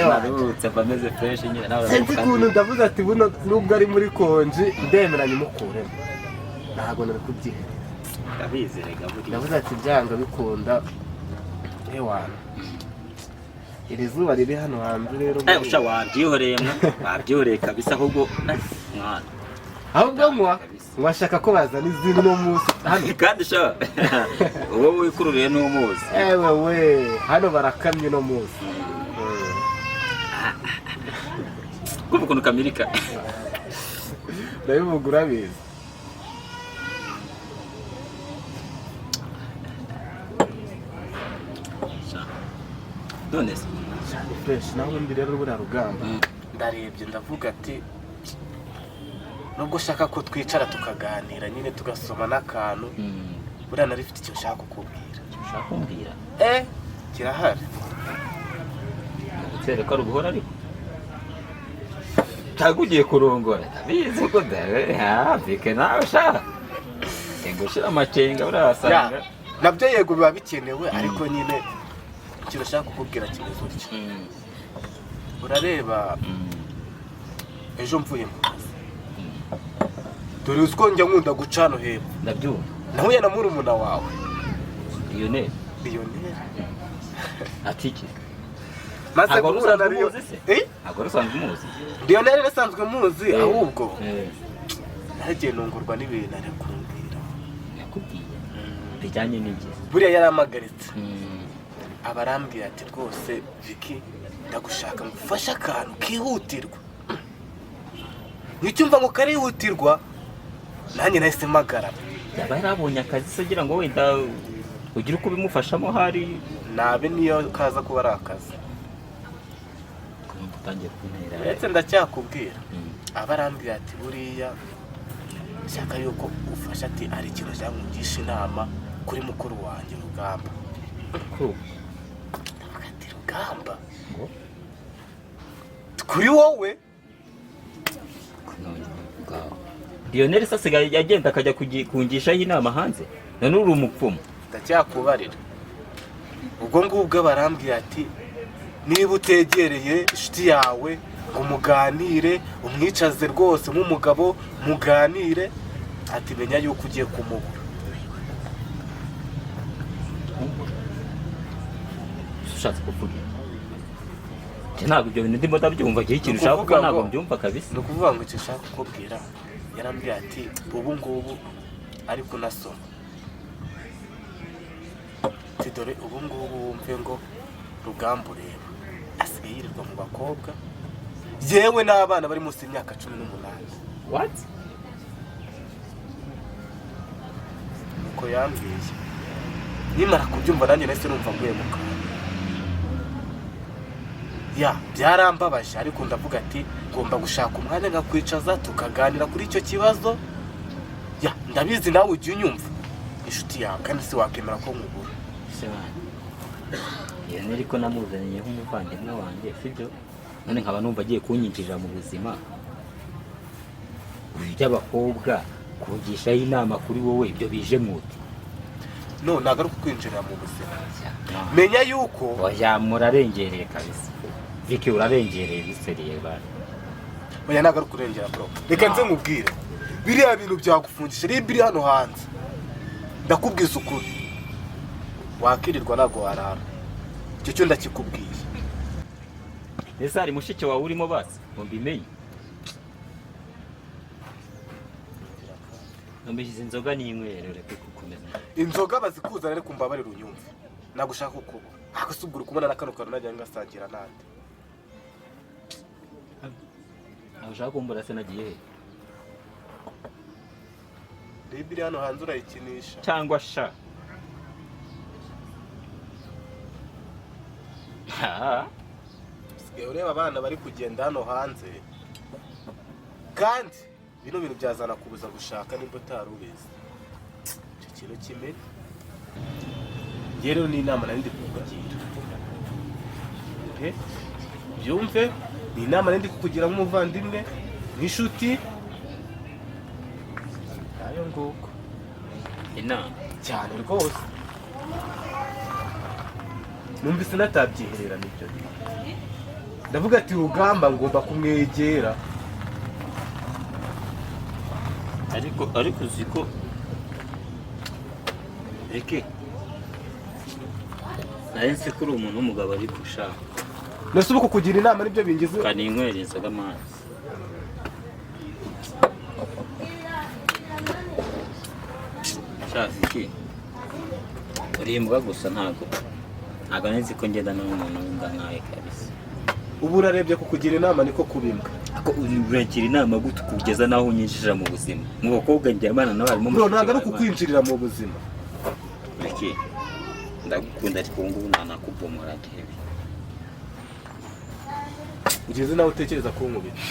[SPEAKER 6] Naruhutse mba meze fresh nyine, nawe
[SPEAKER 5] Sinzi
[SPEAKER 6] urabizi.
[SPEAKER 5] ukuntu ndavuze ati buno nubwo ari muri konji ndemeranya umukuremo, ntabwo nari kubyiherera.
[SPEAKER 6] Ndabizi rega buriya.
[SPEAKER 5] Ndavuze ati byanga bikunda, ewana, iri zuba riri hano hanze rero.
[SPEAKER 6] Usha wabyihoreye mwa, wabyihoreye kabisa ahubwo mwana.
[SPEAKER 5] Ahubwo nywa washaka ko bazana izindi uno munsi hano.
[SPEAKER 6] Kandi sha wowe wikururiye n'umuzi.
[SPEAKER 5] Ewe we, hano barakamye uno munsi.
[SPEAKER 6] Kumva ukuntu kamirika.
[SPEAKER 5] Ndabivuga urabizi.
[SPEAKER 6] Sha. None se
[SPEAKER 5] Cyane fresh. Naho ubundi rero buriya rugamba, ndarebye ndavuga ati nubwo ushaka ko twicara tukaganira nyine tugasoma n'akantu, buriya nari mfite icyo nshaka kukubwira.
[SPEAKER 6] Ushaka kumbwira?
[SPEAKER 5] Kirahari.
[SPEAKER 6] Utere ko ari ubuhora, ariko ntabwo ugiye kurongora, ndabizi ko dare nawe sha ngo ushira amacenga urasanga.
[SPEAKER 5] Ya, nabyo yego biba bikenewe, ariko nyine ikintu nshaka kukubwira kimeze utyo. Urareba, ejo mvuye mu kazi, dore uzi ko njya nkunda guca hano hepfo.
[SPEAKER 6] Ndabyumva.
[SPEAKER 5] Nahuye na murumuna wawe.
[SPEAKER 6] Lionel.
[SPEAKER 5] Lionel.
[SPEAKER 6] Ati iki?
[SPEAKER 5] Maze
[SPEAKER 6] Ntabwo wari
[SPEAKER 5] guhura na
[SPEAKER 6] usanzwe
[SPEAKER 5] Lio
[SPEAKER 6] umuzi se?
[SPEAKER 5] Eh?
[SPEAKER 6] Ntabwo wari usanzwe umuzi?
[SPEAKER 5] Lionel nasanzwe muzi, ahubwo naragiye nungurwa n'ibintu ari kumbwira.
[SPEAKER 6] Yakubwiye bijyanye n'iki?
[SPEAKER 5] Buriya yarampagaritse, aba arambwira ati rwose Vicky, ndagushaka ngufashe akantu kihutirwa. Nticyumva ngo karihutirwa, nanjye nahise mpagarara.
[SPEAKER 6] Yaba yarabonye akazi se agira ngo wenda ugire uko ubimufashamo hari?
[SPEAKER 5] Nabe niyo kaza kuba ari akazi.
[SPEAKER 6] Kumva utangiye kuntera.
[SPEAKER 5] Ndetse ndacyakubwira, aba arambwira ati buriya shaka yuko ufasha, ati hari ikintu nshaka nkugisha inama kuri mukuru wanjye Rugamba.
[SPEAKER 6] Ko
[SPEAKER 5] Ndavuga ati Rugamba?
[SPEAKER 6] Ngo?
[SPEAKER 5] Kuri wowe.
[SPEAKER 6] Lionel se asigaye agenda akajya kungishaho inama hanze, none uri umupfumu?
[SPEAKER 5] Ndacyakubarira. Ubwo ngubwo barambwira ati niba utegereye inshuti yawe ngo muganire, umwicaze rwose nk'umugabo muganire, ati menya yuko ugiye kumubura.
[SPEAKER 6] Ushatse kuvuga iki? Njye ntabwo ibyo bintu ndimo ndabyumva. Igihe ikintu ushaka kuvuga ntabwo mbyumva kabisa.
[SPEAKER 5] Ni ukuvuga ngo icyo nshaka kukubwira, yarambwiye ati ubu ngubu ari kunasoma, ati dore ubu ngubu wumve ngo Rugamba ureba asigaye yirirwa mu bakobwa, yewe n'abana bari munsi y'imyaka 18.
[SPEAKER 6] What?
[SPEAKER 5] Nuko yambwiye. Nimara kubyumva nanjye nahise numva nguye mu kantu. Ya, byarambabaje, ariko ndavuga ati ngomba gushaka umwanya nkakwicaza tukaganira kuri icyo kibazo. Ya, ndabizi nawe ujya unyumva, inshuti yawe, kandi si wakemera ko nkubura.
[SPEAKER 6] Se mwana, iyo nari ko namuzaniye nk'umuvandimwe wanjye, sibyo? None nkaba numva agiye kunyinjirira mu buzima by'abakobwa, kungishaho inama kuri wowe, ibyo bije muti?
[SPEAKER 5] No, ntabwo ari kukwinjirira mu buzima. Menya yuko
[SPEAKER 6] Oya, murarengereye kabisa. Vicky, urarengereye biseriye bana.
[SPEAKER 5] Oya, ntabwo ari kurengera, bro. Reka nze nkubwire, biriya bintu byagufungisha. Reba, iri hano hanze, ndakubwiza ukuri, wakirirwa ntabwo warara. Icyo cyo ndakikubwiye.
[SPEAKER 6] Ese hari mushiki wawe urimo basi ngo mbimenye? Numvise inzoga n'inywero, reka gukomeza.
[SPEAKER 5] Inzoga bazikuzana, ariko mbabarira unyumve, ntabwo ushaka kukubura. Ariko si ubwo uri kubona na kano kantu najya ngasangira nande?
[SPEAKER 6] Ntabwo ushaka kumbura se? Nagiye he?
[SPEAKER 5] Reba, iri hano hanze urayikinisha.
[SPEAKER 6] Cyangwa sha. Ha.
[SPEAKER 5] Usigaye ureba abana bari kugenda hano hanze, kandi bino bintu byazana kubuza gushaka nimba utari ubizi. Icyo kintu kimenye. Njye rero ni inama nari ndi kukugira pe, byumve, ni inama nari ndi kukugira nk'umuvandimwe, nk'inshuti nayo nguko.
[SPEAKER 6] Inama?
[SPEAKER 5] Cyane rwose, numvise natabyihererana ibyo bintu, ndavuga ati Rugamba ngomba kumwegera.
[SPEAKER 3] Ariko uzi ko reke nari nzi ko uri umuntu w'umugabo, ariko ushaka
[SPEAKER 5] Nese ubu kukugira inama nibyo bingize?
[SPEAKER 3] Kaninywera inzoga amazi. Shaka iki? Uri imbwa gusa. Ntabwo nari nzi ko ngenda n'umuntu w'imbwa nkawe kabisa.
[SPEAKER 5] Ubu urarebye, kukugira inama niko kubimbwa?
[SPEAKER 3] Ako uragira inama gute kugeza n'aho unyinjira mu buzima, mu bakobwa njyamana nawe harimo
[SPEAKER 5] Bro,
[SPEAKER 3] mushiki
[SPEAKER 5] ntabwo ari
[SPEAKER 3] wawe?
[SPEAKER 5] ukukwinjirira mu buzima.
[SPEAKER 3] Reke, ndagukunda, ariko ubu ngubu ntanakubomora njyewe.
[SPEAKER 5] Ugeze nawe utekereza kunkubita?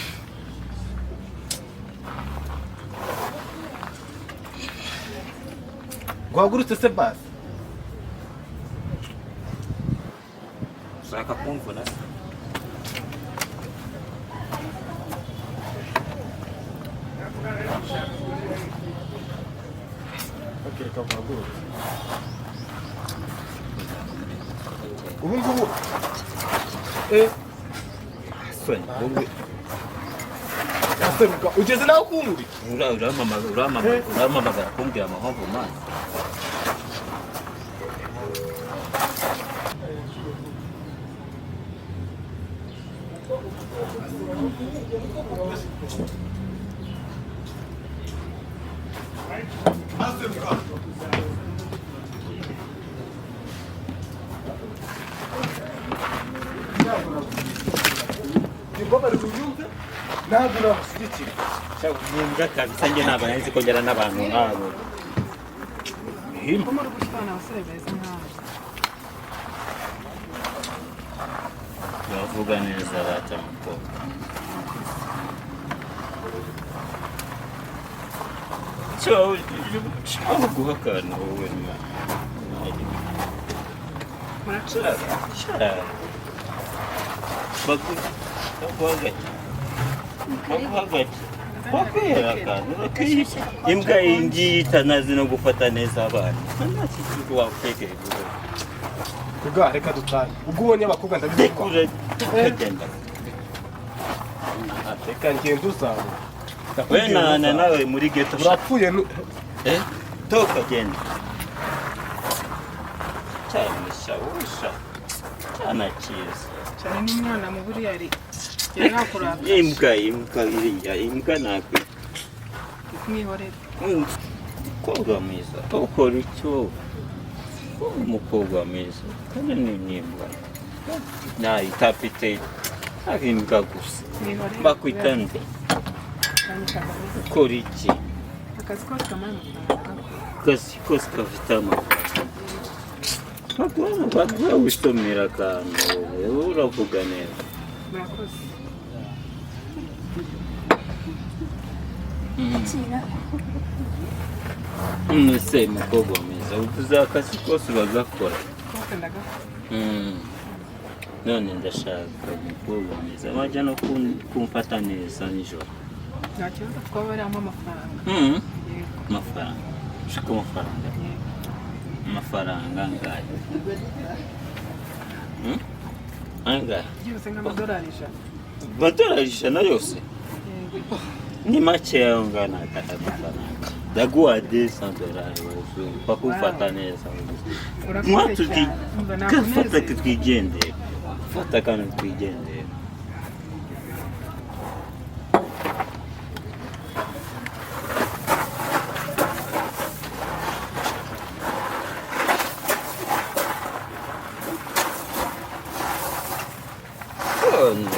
[SPEAKER 5] Guhagurutse se basi?
[SPEAKER 3] Ushaka kumvuna se?
[SPEAKER 5] Okay, reka guhagurutse ubu ngubu, eh.
[SPEAKER 3] Soni wowe.
[SPEAKER 5] Aseruka, ugeze nawe kunkubita?
[SPEAKER 3] Urampamagara, urampamagara, urampamagara kumbwira amahomvu mazi.
[SPEAKER 4] Aseruka.
[SPEAKER 5] Imbabare unyumve, ntabwo nagushyigikira.
[SPEAKER 3] Nimbwa kabisa, njye ntabwo nari nzi ko ngera n'abantu nk'abo.
[SPEAKER 7] Ko muri gutwara abasore beza nkawe?
[SPEAKER 3] Bavuga neza rata mukobwa. Cyo cyo guha akantu wowe mwana.
[SPEAKER 7] Murakoze.
[SPEAKER 3] Baguha gake, baguha gake, bakwera akantu imbwa iyi ngiyi itanazi no gufata neza abana, nta kintu wakwitegereza.
[SPEAKER 5] Ubwa reka dutahe, ubwo ubonye abakobwa ndabizi.
[SPEAKER 3] Rekura, tukagenda.
[SPEAKER 5] Reka ngende uzabona.
[SPEAKER 3] We nana nawe muri ghetto.
[SPEAKER 5] Urapfuye.
[SPEAKER 3] Eh, toka, genda. Cyane sha, cyana cyiza.
[SPEAKER 7] Cyane n'umwana mu buriya ari yari yakurata.
[SPEAKER 3] Imbwa, imbwa iriya imbwa ntabwo
[SPEAKER 7] Mwihorere.
[SPEAKER 3] Umukobwa mwiza ukora icyo? Umukobwa mwiza kandi ni n'imbwa nta itafite, ari imbwa gusa.
[SPEAKER 7] Mwihorere.
[SPEAKER 3] Bakwita nde? Ukora iki?
[SPEAKER 7] Akazi kose kamara amafaranga.
[SPEAKER 3] Akazi kose gafite amafaranga, baguha wisomera akantu wowe uravuga neza.
[SPEAKER 7] Murakoze.
[SPEAKER 1] Kira.
[SPEAKER 3] Ese mukobwa mwiza, uvuze akazi kose uragakora?
[SPEAKER 7] Kose ndagakora.
[SPEAKER 3] None ndashaka umukobwa mwiza wajya no kumfata neza nijoro.
[SPEAKER 7] Nta kibazo, twaba barimo amafaranga. Yego.
[SPEAKER 3] Amafaranga, ushaka amafaranga? Amafaranga angahe? Angahe?
[SPEAKER 7] Byibuze nk'amadolari 100.
[SPEAKER 3] Amadolari 100 yose?
[SPEAKER 7] Yego.
[SPEAKER 3] Ni make ayo ngana amafaranga. Ndaguha $200 bakufata neza.
[SPEAKER 7] Urakoze
[SPEAKER 3] Mwatu
[SPEAKER 7] cyane. Umva
[SPEAKER 3] fata
[SPEAKER 7] nakunezerewe.
[SPEAKER 3] twigendere, fata kandi twigendere. None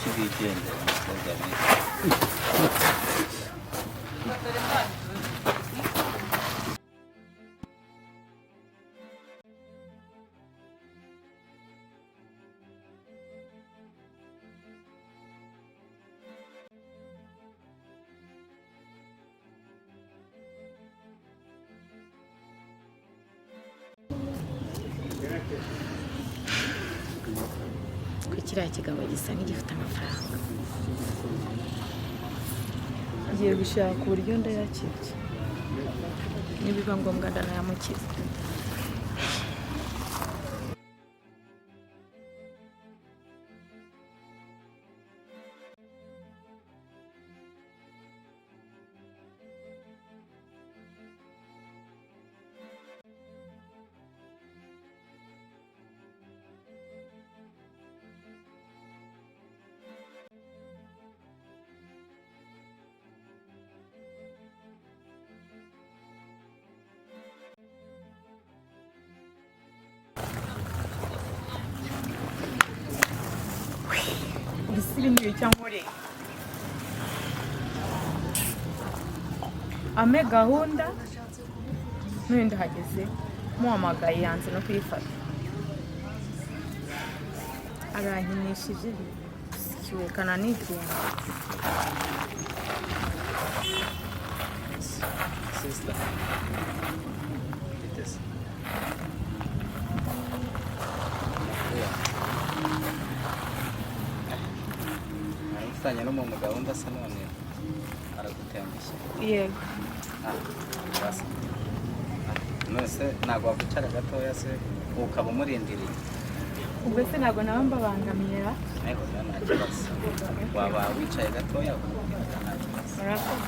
[SPEAKER 3] twigendere mukobwa mwiza.
[SPEAKER 10] Ko kiriya kigabo gisa nk'igifite amafaranga? Ngiye gushaka uburyo ndayakirya, nibiba ngombwa ndanayamukiza.
[SPEAKER 11] Ibisirimu icyo nkoreye ame gahunda n'uyu ndahageze muhamagaye yanze no kuyifata, arankinishije sikiwekana nigenda.
[SPEAKER 6] Sister. Biteze. Yeah. Mfitanye n'umuntu gahunda se none aragutengushye?
[SPEAKER 11] Yego.
[SPEAKER 6] Ah, basi. Ah, none se ntabwo wakwicara gatoya se ukaba umurindiriye?
[SPEAKER 11] Ubwo se ntabwo naba mbabangamiye?
[SPEAKER 6] Ariko rero nta kibazo. Waba wicaye gatoya ukamubwira, nta kibazo.
[SPEAKER 11] Murakoze.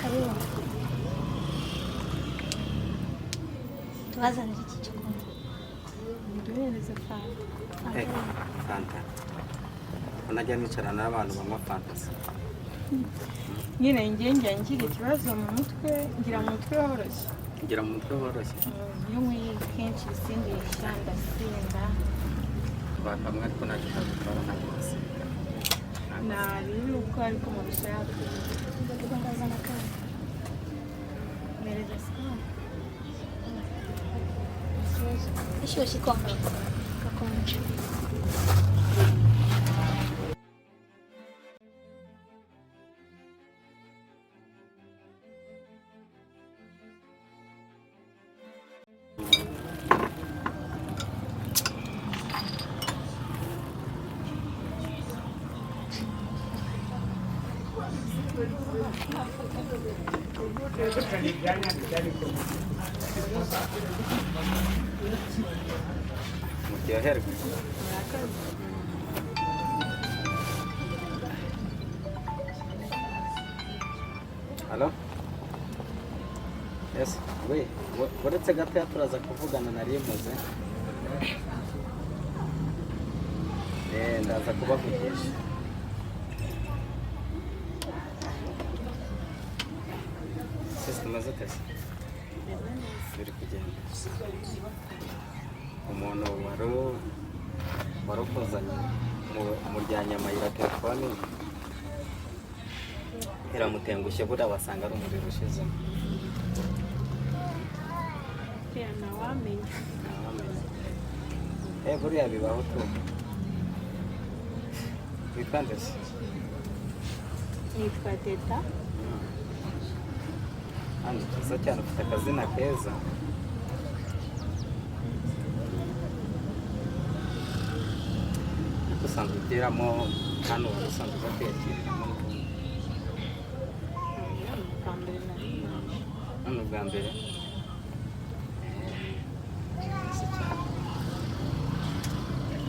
[SPEAKER 12] Karibu. Tubazanire iki cyo kunywa?
[SPEAKER 11] Duhereze fanta.
[SPEAKER 6] Eh, fanta. Unajya nicarana n'abantu banywa fanta se?
[SPEAKER 11] Nyine njye njya ngira ikibazo mu mutwe, ngira mu mutwe woroshye.
[SPEAKER 6] Ngira mu mutwe woroshye.
[SPEAKER 11] Iyo nyweye kenshi ibisindisha ndasinda.
[SPEAKER 6] Bakamwe ariko ntacyo kagutwara, ntabwo wasinda.
[SPEAKER 11] Nabi uko ariko mubishaka.
[SPEAKER 12] Ubwo ndazana kandi.
[SPEAKER 11] Mpereza sikoro.
[SPEAKER 12] Ishyushye ikonje. Gakonje.
[SPEAKER 6] Muryoherwe. Halo? Yes, we, uretse gatoya turaza kuvugana, nari muze. Eh, ndaza kubavugisha. Sisi tumaze tese. Biri kugenda. Umuntu wari ukuzanye mu ryanyamayira, telefone iramutengushye, buriya wasanga ari umuriro ushizemo.
[SPEAKER 2] Ntawamenya.
[SPEAKER 6] Ntawamenya. Buriya bibaho tu. Witwa nde se?
[SPEAKER 11] Nitwa Teta.
[SPEAKER 6] Hano cyiza cyane, ufite akazina keza. Ariko usanzwe ugeramo hano, wari usanzwe uza kwiyakiriramo n'ubundi?
[SPEAKER 11] Bwa mbere nari naje.
[SPEAKER 6] Hano bwa mbere? Cyiza cyane.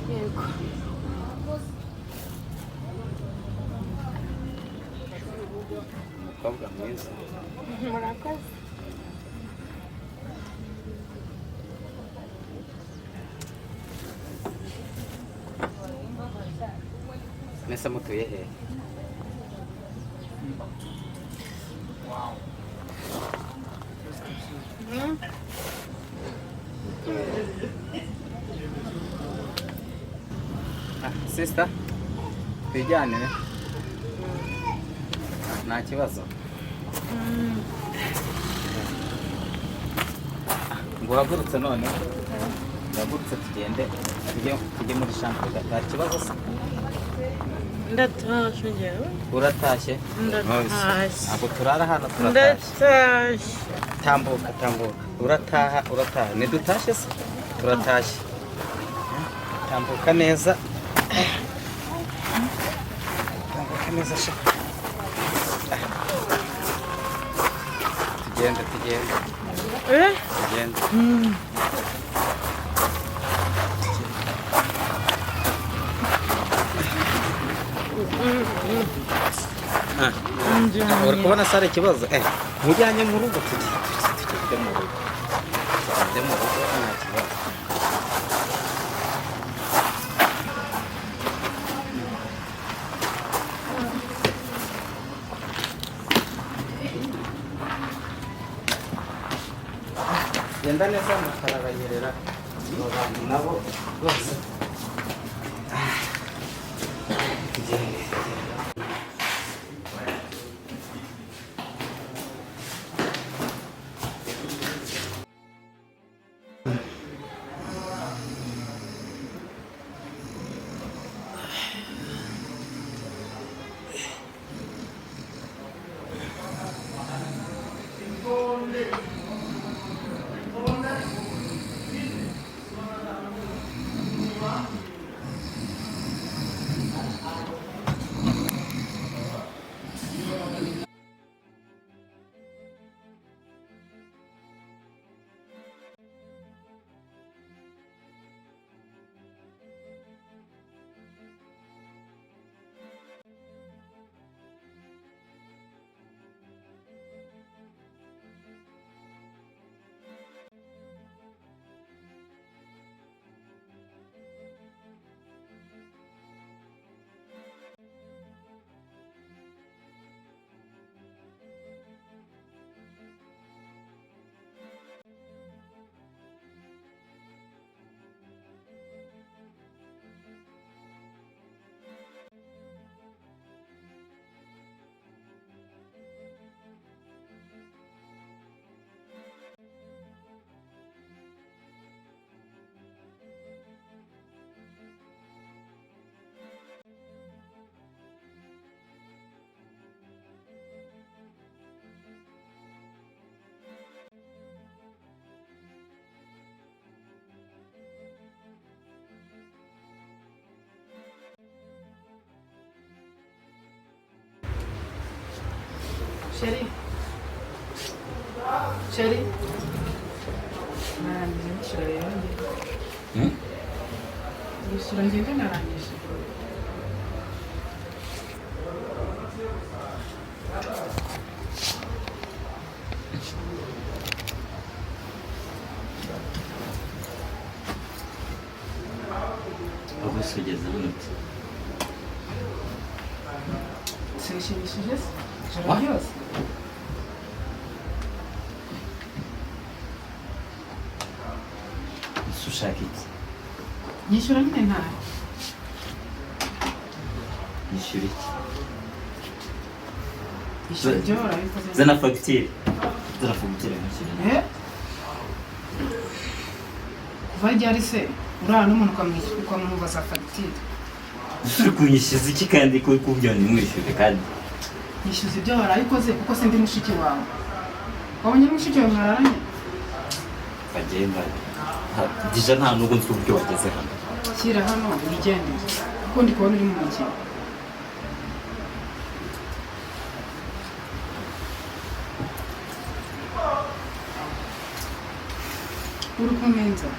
[SPEAKER 11] Yego.
[SPEAKER 6] Umukobwa mwiza.
[SPEAKER 11] Murakoze.
[SPEAKER 6] Mwese mutuye hehe? Ah, sister, twijyanire nta kibazo. Ngo uhagurutse none, uhagurutse tugende, tujye muri chambre. Nta kibazo se?
[SPEAKER 13] Ndatashye njyewe.
[SPEAKER 6] Uratashye?
[SPEAKER 13] Ndatashye.
[SPEAKER 6] Ntabwo turara hano, turatashye.
[SPEAKER 13] Ndatashye.
[SPEAKER 6] Tambuka, tambuka. Urataha, urataha. Ntidutashye se? Turatashye. Tambuka neza, tambuka neza sha. Tugende, tugende.
[SPEAKER 13] Eh?
[SPEAKER 6] Tugende. Ah, uri kubona sare ikibazo? Mujyanye mu rugo, tugende mu rugo, tugende mu rugo, nta kibazo. Genda neza, mukarabanyerera abo bantu nabo bose. Tugende.
[SPEAKER 7] Chérie. Chérie. Narangije nishyura rero njye. Gusura ngende narangije.
[SPEAKER 3] Aho se ugeze hano ute?
[SPEAKER 7] Sinishimishije se? Ijoro ryose.
[SPEAKER 3] Ese ushaka iki?
[SPEAKER 7] Nyishyura nyine ntayo.
[SPEAKER 3] Nishyura iki?
[SPEAKER 7] Ishyura ibyo warabikoze.
[SPEAKER 3] Zana fagitire. Zana fagitire nkushyire.
[SPEAKER 7] Eh? Kuva ryari se? Urara n'umuntu ukamubaza fagitire.
[SPEAKER 3] Uri kunyishyuza iki kandi ko kubyo ntimwishyure kandi?
[SPEAKER 7] Nyishyuza ibyo waraye ukoze kuko sindi mushiki wawe. Wabonye mushiki wawe mwararanye?
[SPEAKER 3] Bagenda. Dija nta nubwo nzi uburyo wageze hano.
[SPEAKER 7] Shyira hano wigendere kuko ndi kubona uri mu mukino. Uri kumeza.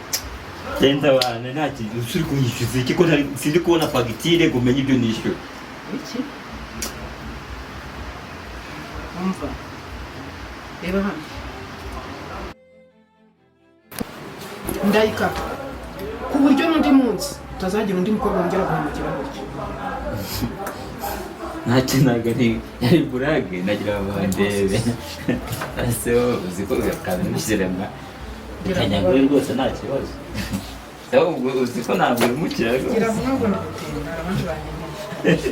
[SPEAKER 3] Genda bana nta kintu uri kunyishyuza iki ko sindi kubona fagitire ngo umenye ibyo nishyura.
[SPEAKER 7] Iki? Umva. Reba hano. Ndayikata ku buryo n'undi munsi utazagira undi mukobwa wongera guhemukira gutyo.
[SPEAKER 3] Ntacyo ntabwo ari burage nagira ngo ndebe. Ese wowe uzi ko kabinushyirema kanyagure rwose nta kibazo. Uzi ko ntabwo wimukira rwose.
[SPEAKER 7] Gira vuba ngo ndagutinda abandi banyemeje.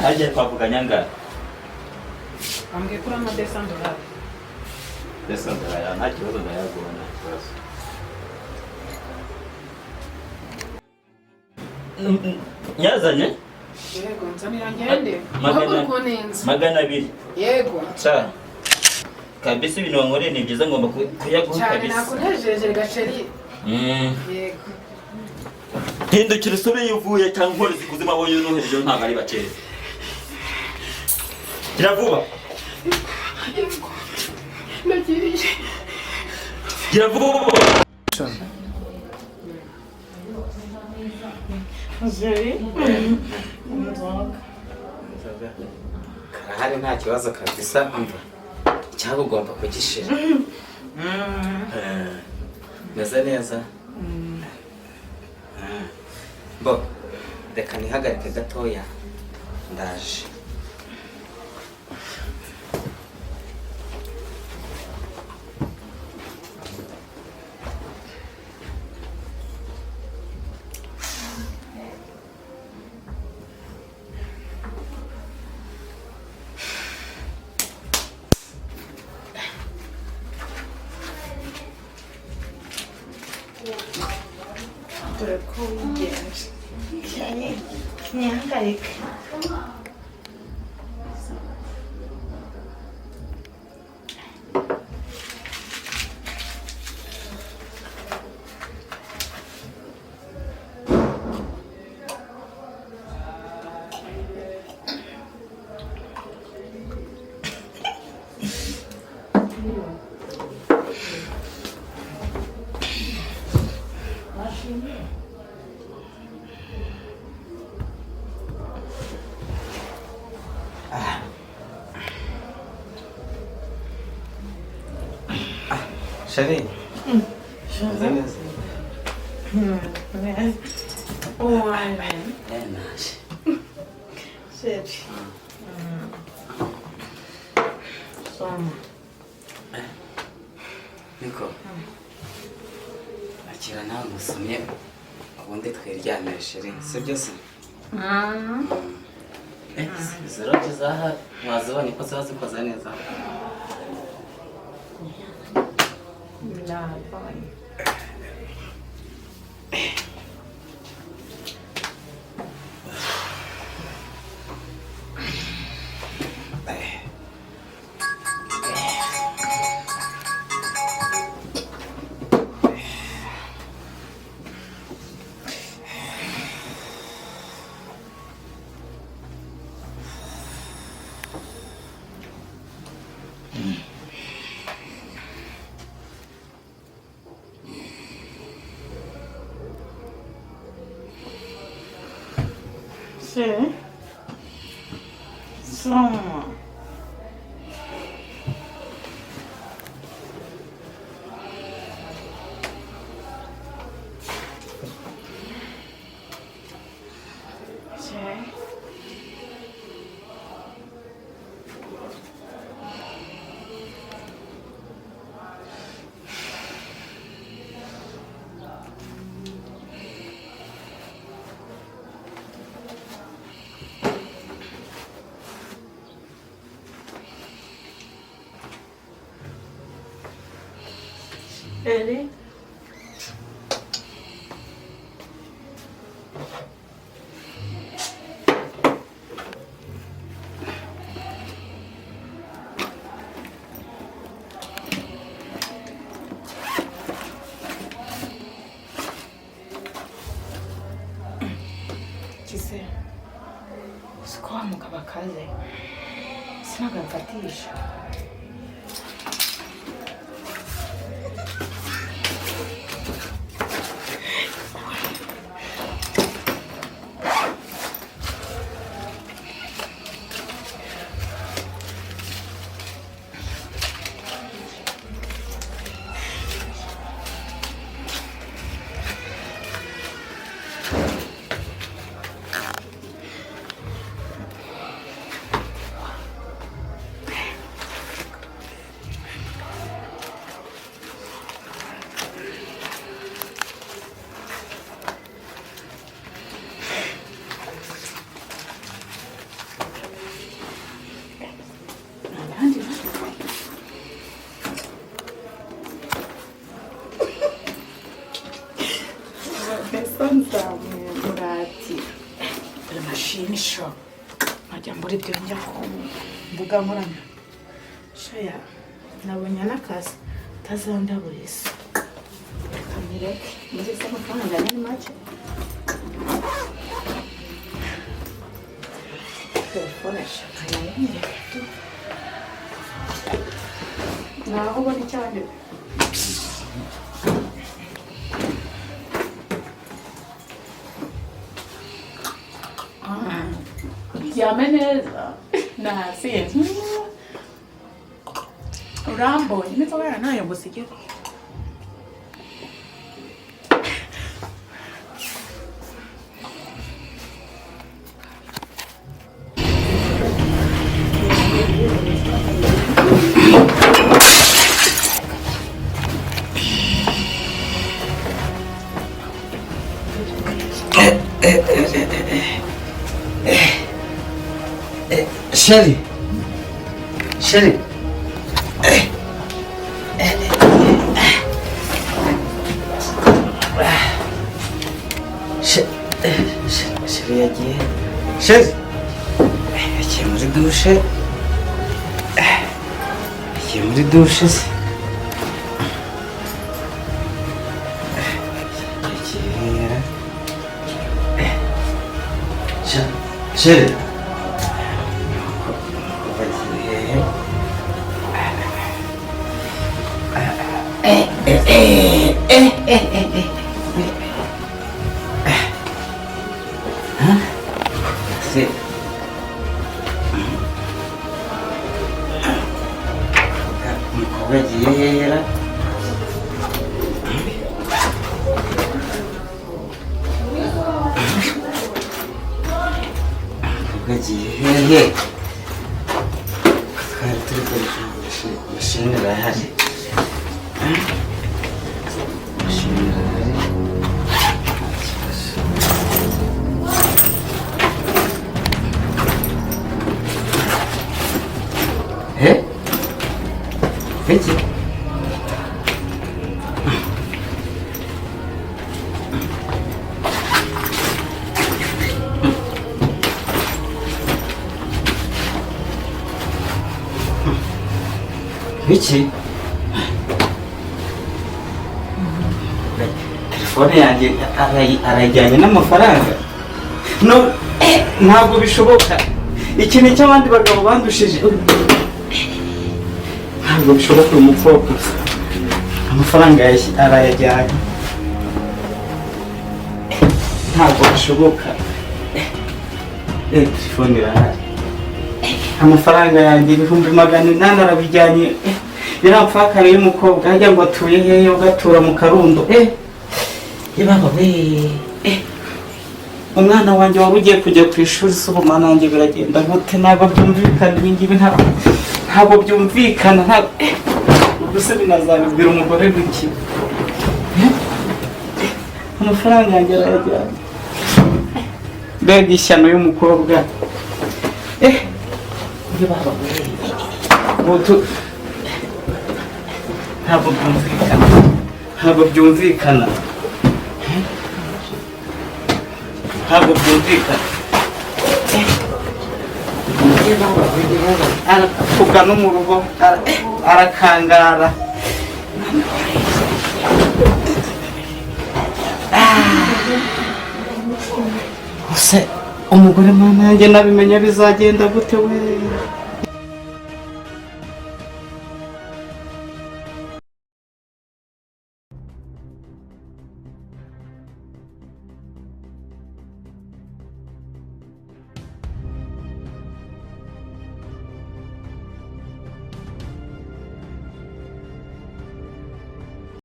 [SPEAKER 3] Hajya twavuganye angahe?
[SPEAKER 7] Ambwiye ko urama $200.
[SPEAKER 3] $200 nta kibazo ndayaguha nta kibazo. Nyazanye?
[SPEAKER 7] Yego nzanira ngende.
[SPEAKER 3] 200.
[SPEAKER 7] Yego.
[SPEAKER 3] Cha. Kabisa ibintu wankoreye ni byiza ngomba kuyaguha
[SPEAKER 7] cyane
[SPEAKER 3] kabisa.
[SPEAKER 7] Nakunejeje gasheri. Yego.
[SPEAKER 3] Hindukira usube iyo uvuye cyangwa nkore zikuzima abonye n'uhejeje ntabwo ari bakera. Gira vuba.
[SPEAKER 7] Yego. Ndagiye.
[SPEAKER 3] Gira vuba.
[SPEAKER 13] Jeri. Inzoga.
[SPEAKER 6] Karahari nta kibazo kabisa umva. Cyangwa ugomba kugishira. Meze neza. Bo, reka nihagarike gatoya ndaje.
[SPEAKER 1] Dore ko wigenje ntihangarike.
[SPEAKER 6] Shari. Meze neza.
[SPEAKER 1] Sheri. Soma.
[SPEAKER 6] Niko. Akira nawe musomye ubundi twiryamire sheri, sibyo se? Izi rogi zaha wazibonye ko ziba zikoze neza.
[SPEAKER 1] Nabonye. Sheri. Soma. Sheri. Ready?
[SPEAKER 13] Siko wa mugabo akaze, sinagamfatisha. Mbese nzamurati dore mashini sho nkajya mbura ibyo njya ku mbuga nkoranya shaya nabonye n'akazi tazandaburiza, reka mbireke muze se amafaranga ni make. Telefone shaka yanyereka tu naho ubona icyandika. Ryame neza nasinze, urambonye n'inzoga nayo ngusigira.
[SPEAKER 6] Chérie, chérie. Chérie yagiye. Chérie yagiye muri douche. Yagiye muri douche se. Yagiye. Chérie. Bagiye. Se. Umukobwa agiye yera. Umukobwa agiye hehe? Twari turi kuri mashini irahari. Mashini irahari. Nta kibazo. Eh? Peki. Biki? Telefone yanjye arayijyanye n'amafaranga. No, ntabwo bishoboka. Iki ni cy'abandi bagabo bandushije. Ntabwo bishoboka uyu mukobwa. Amafaranga arayajyanye. Ntabwo bishoboka. Telefone irahari. Amafaranga yanjye 800,000 arabijyanye. Yaramfakare y'umukobwa ajya ngo atuye hehe, ugatura mu Karundo. Ibaba we. Umwana wanjye wari ugiye kujya ku ishuri se ubu mana yanjye biragenda gute? Ntabwo byumvikana ibi ngibi, ntabwo byumvikana. Ubwo se binazabibwira umugore w'iki? Amafaranga yanjye arayajyanye. Mbega ishyano y'umukobwa. Ibaba we. Ntabwo byumvikana. Ntabwo byumvikana. Ntabwo byumvikana. Arakuga no mu rugo arakangara. Use
[SPEAKER 7] Umugore, mwana yanjye, nabimenya bizagenda gute we?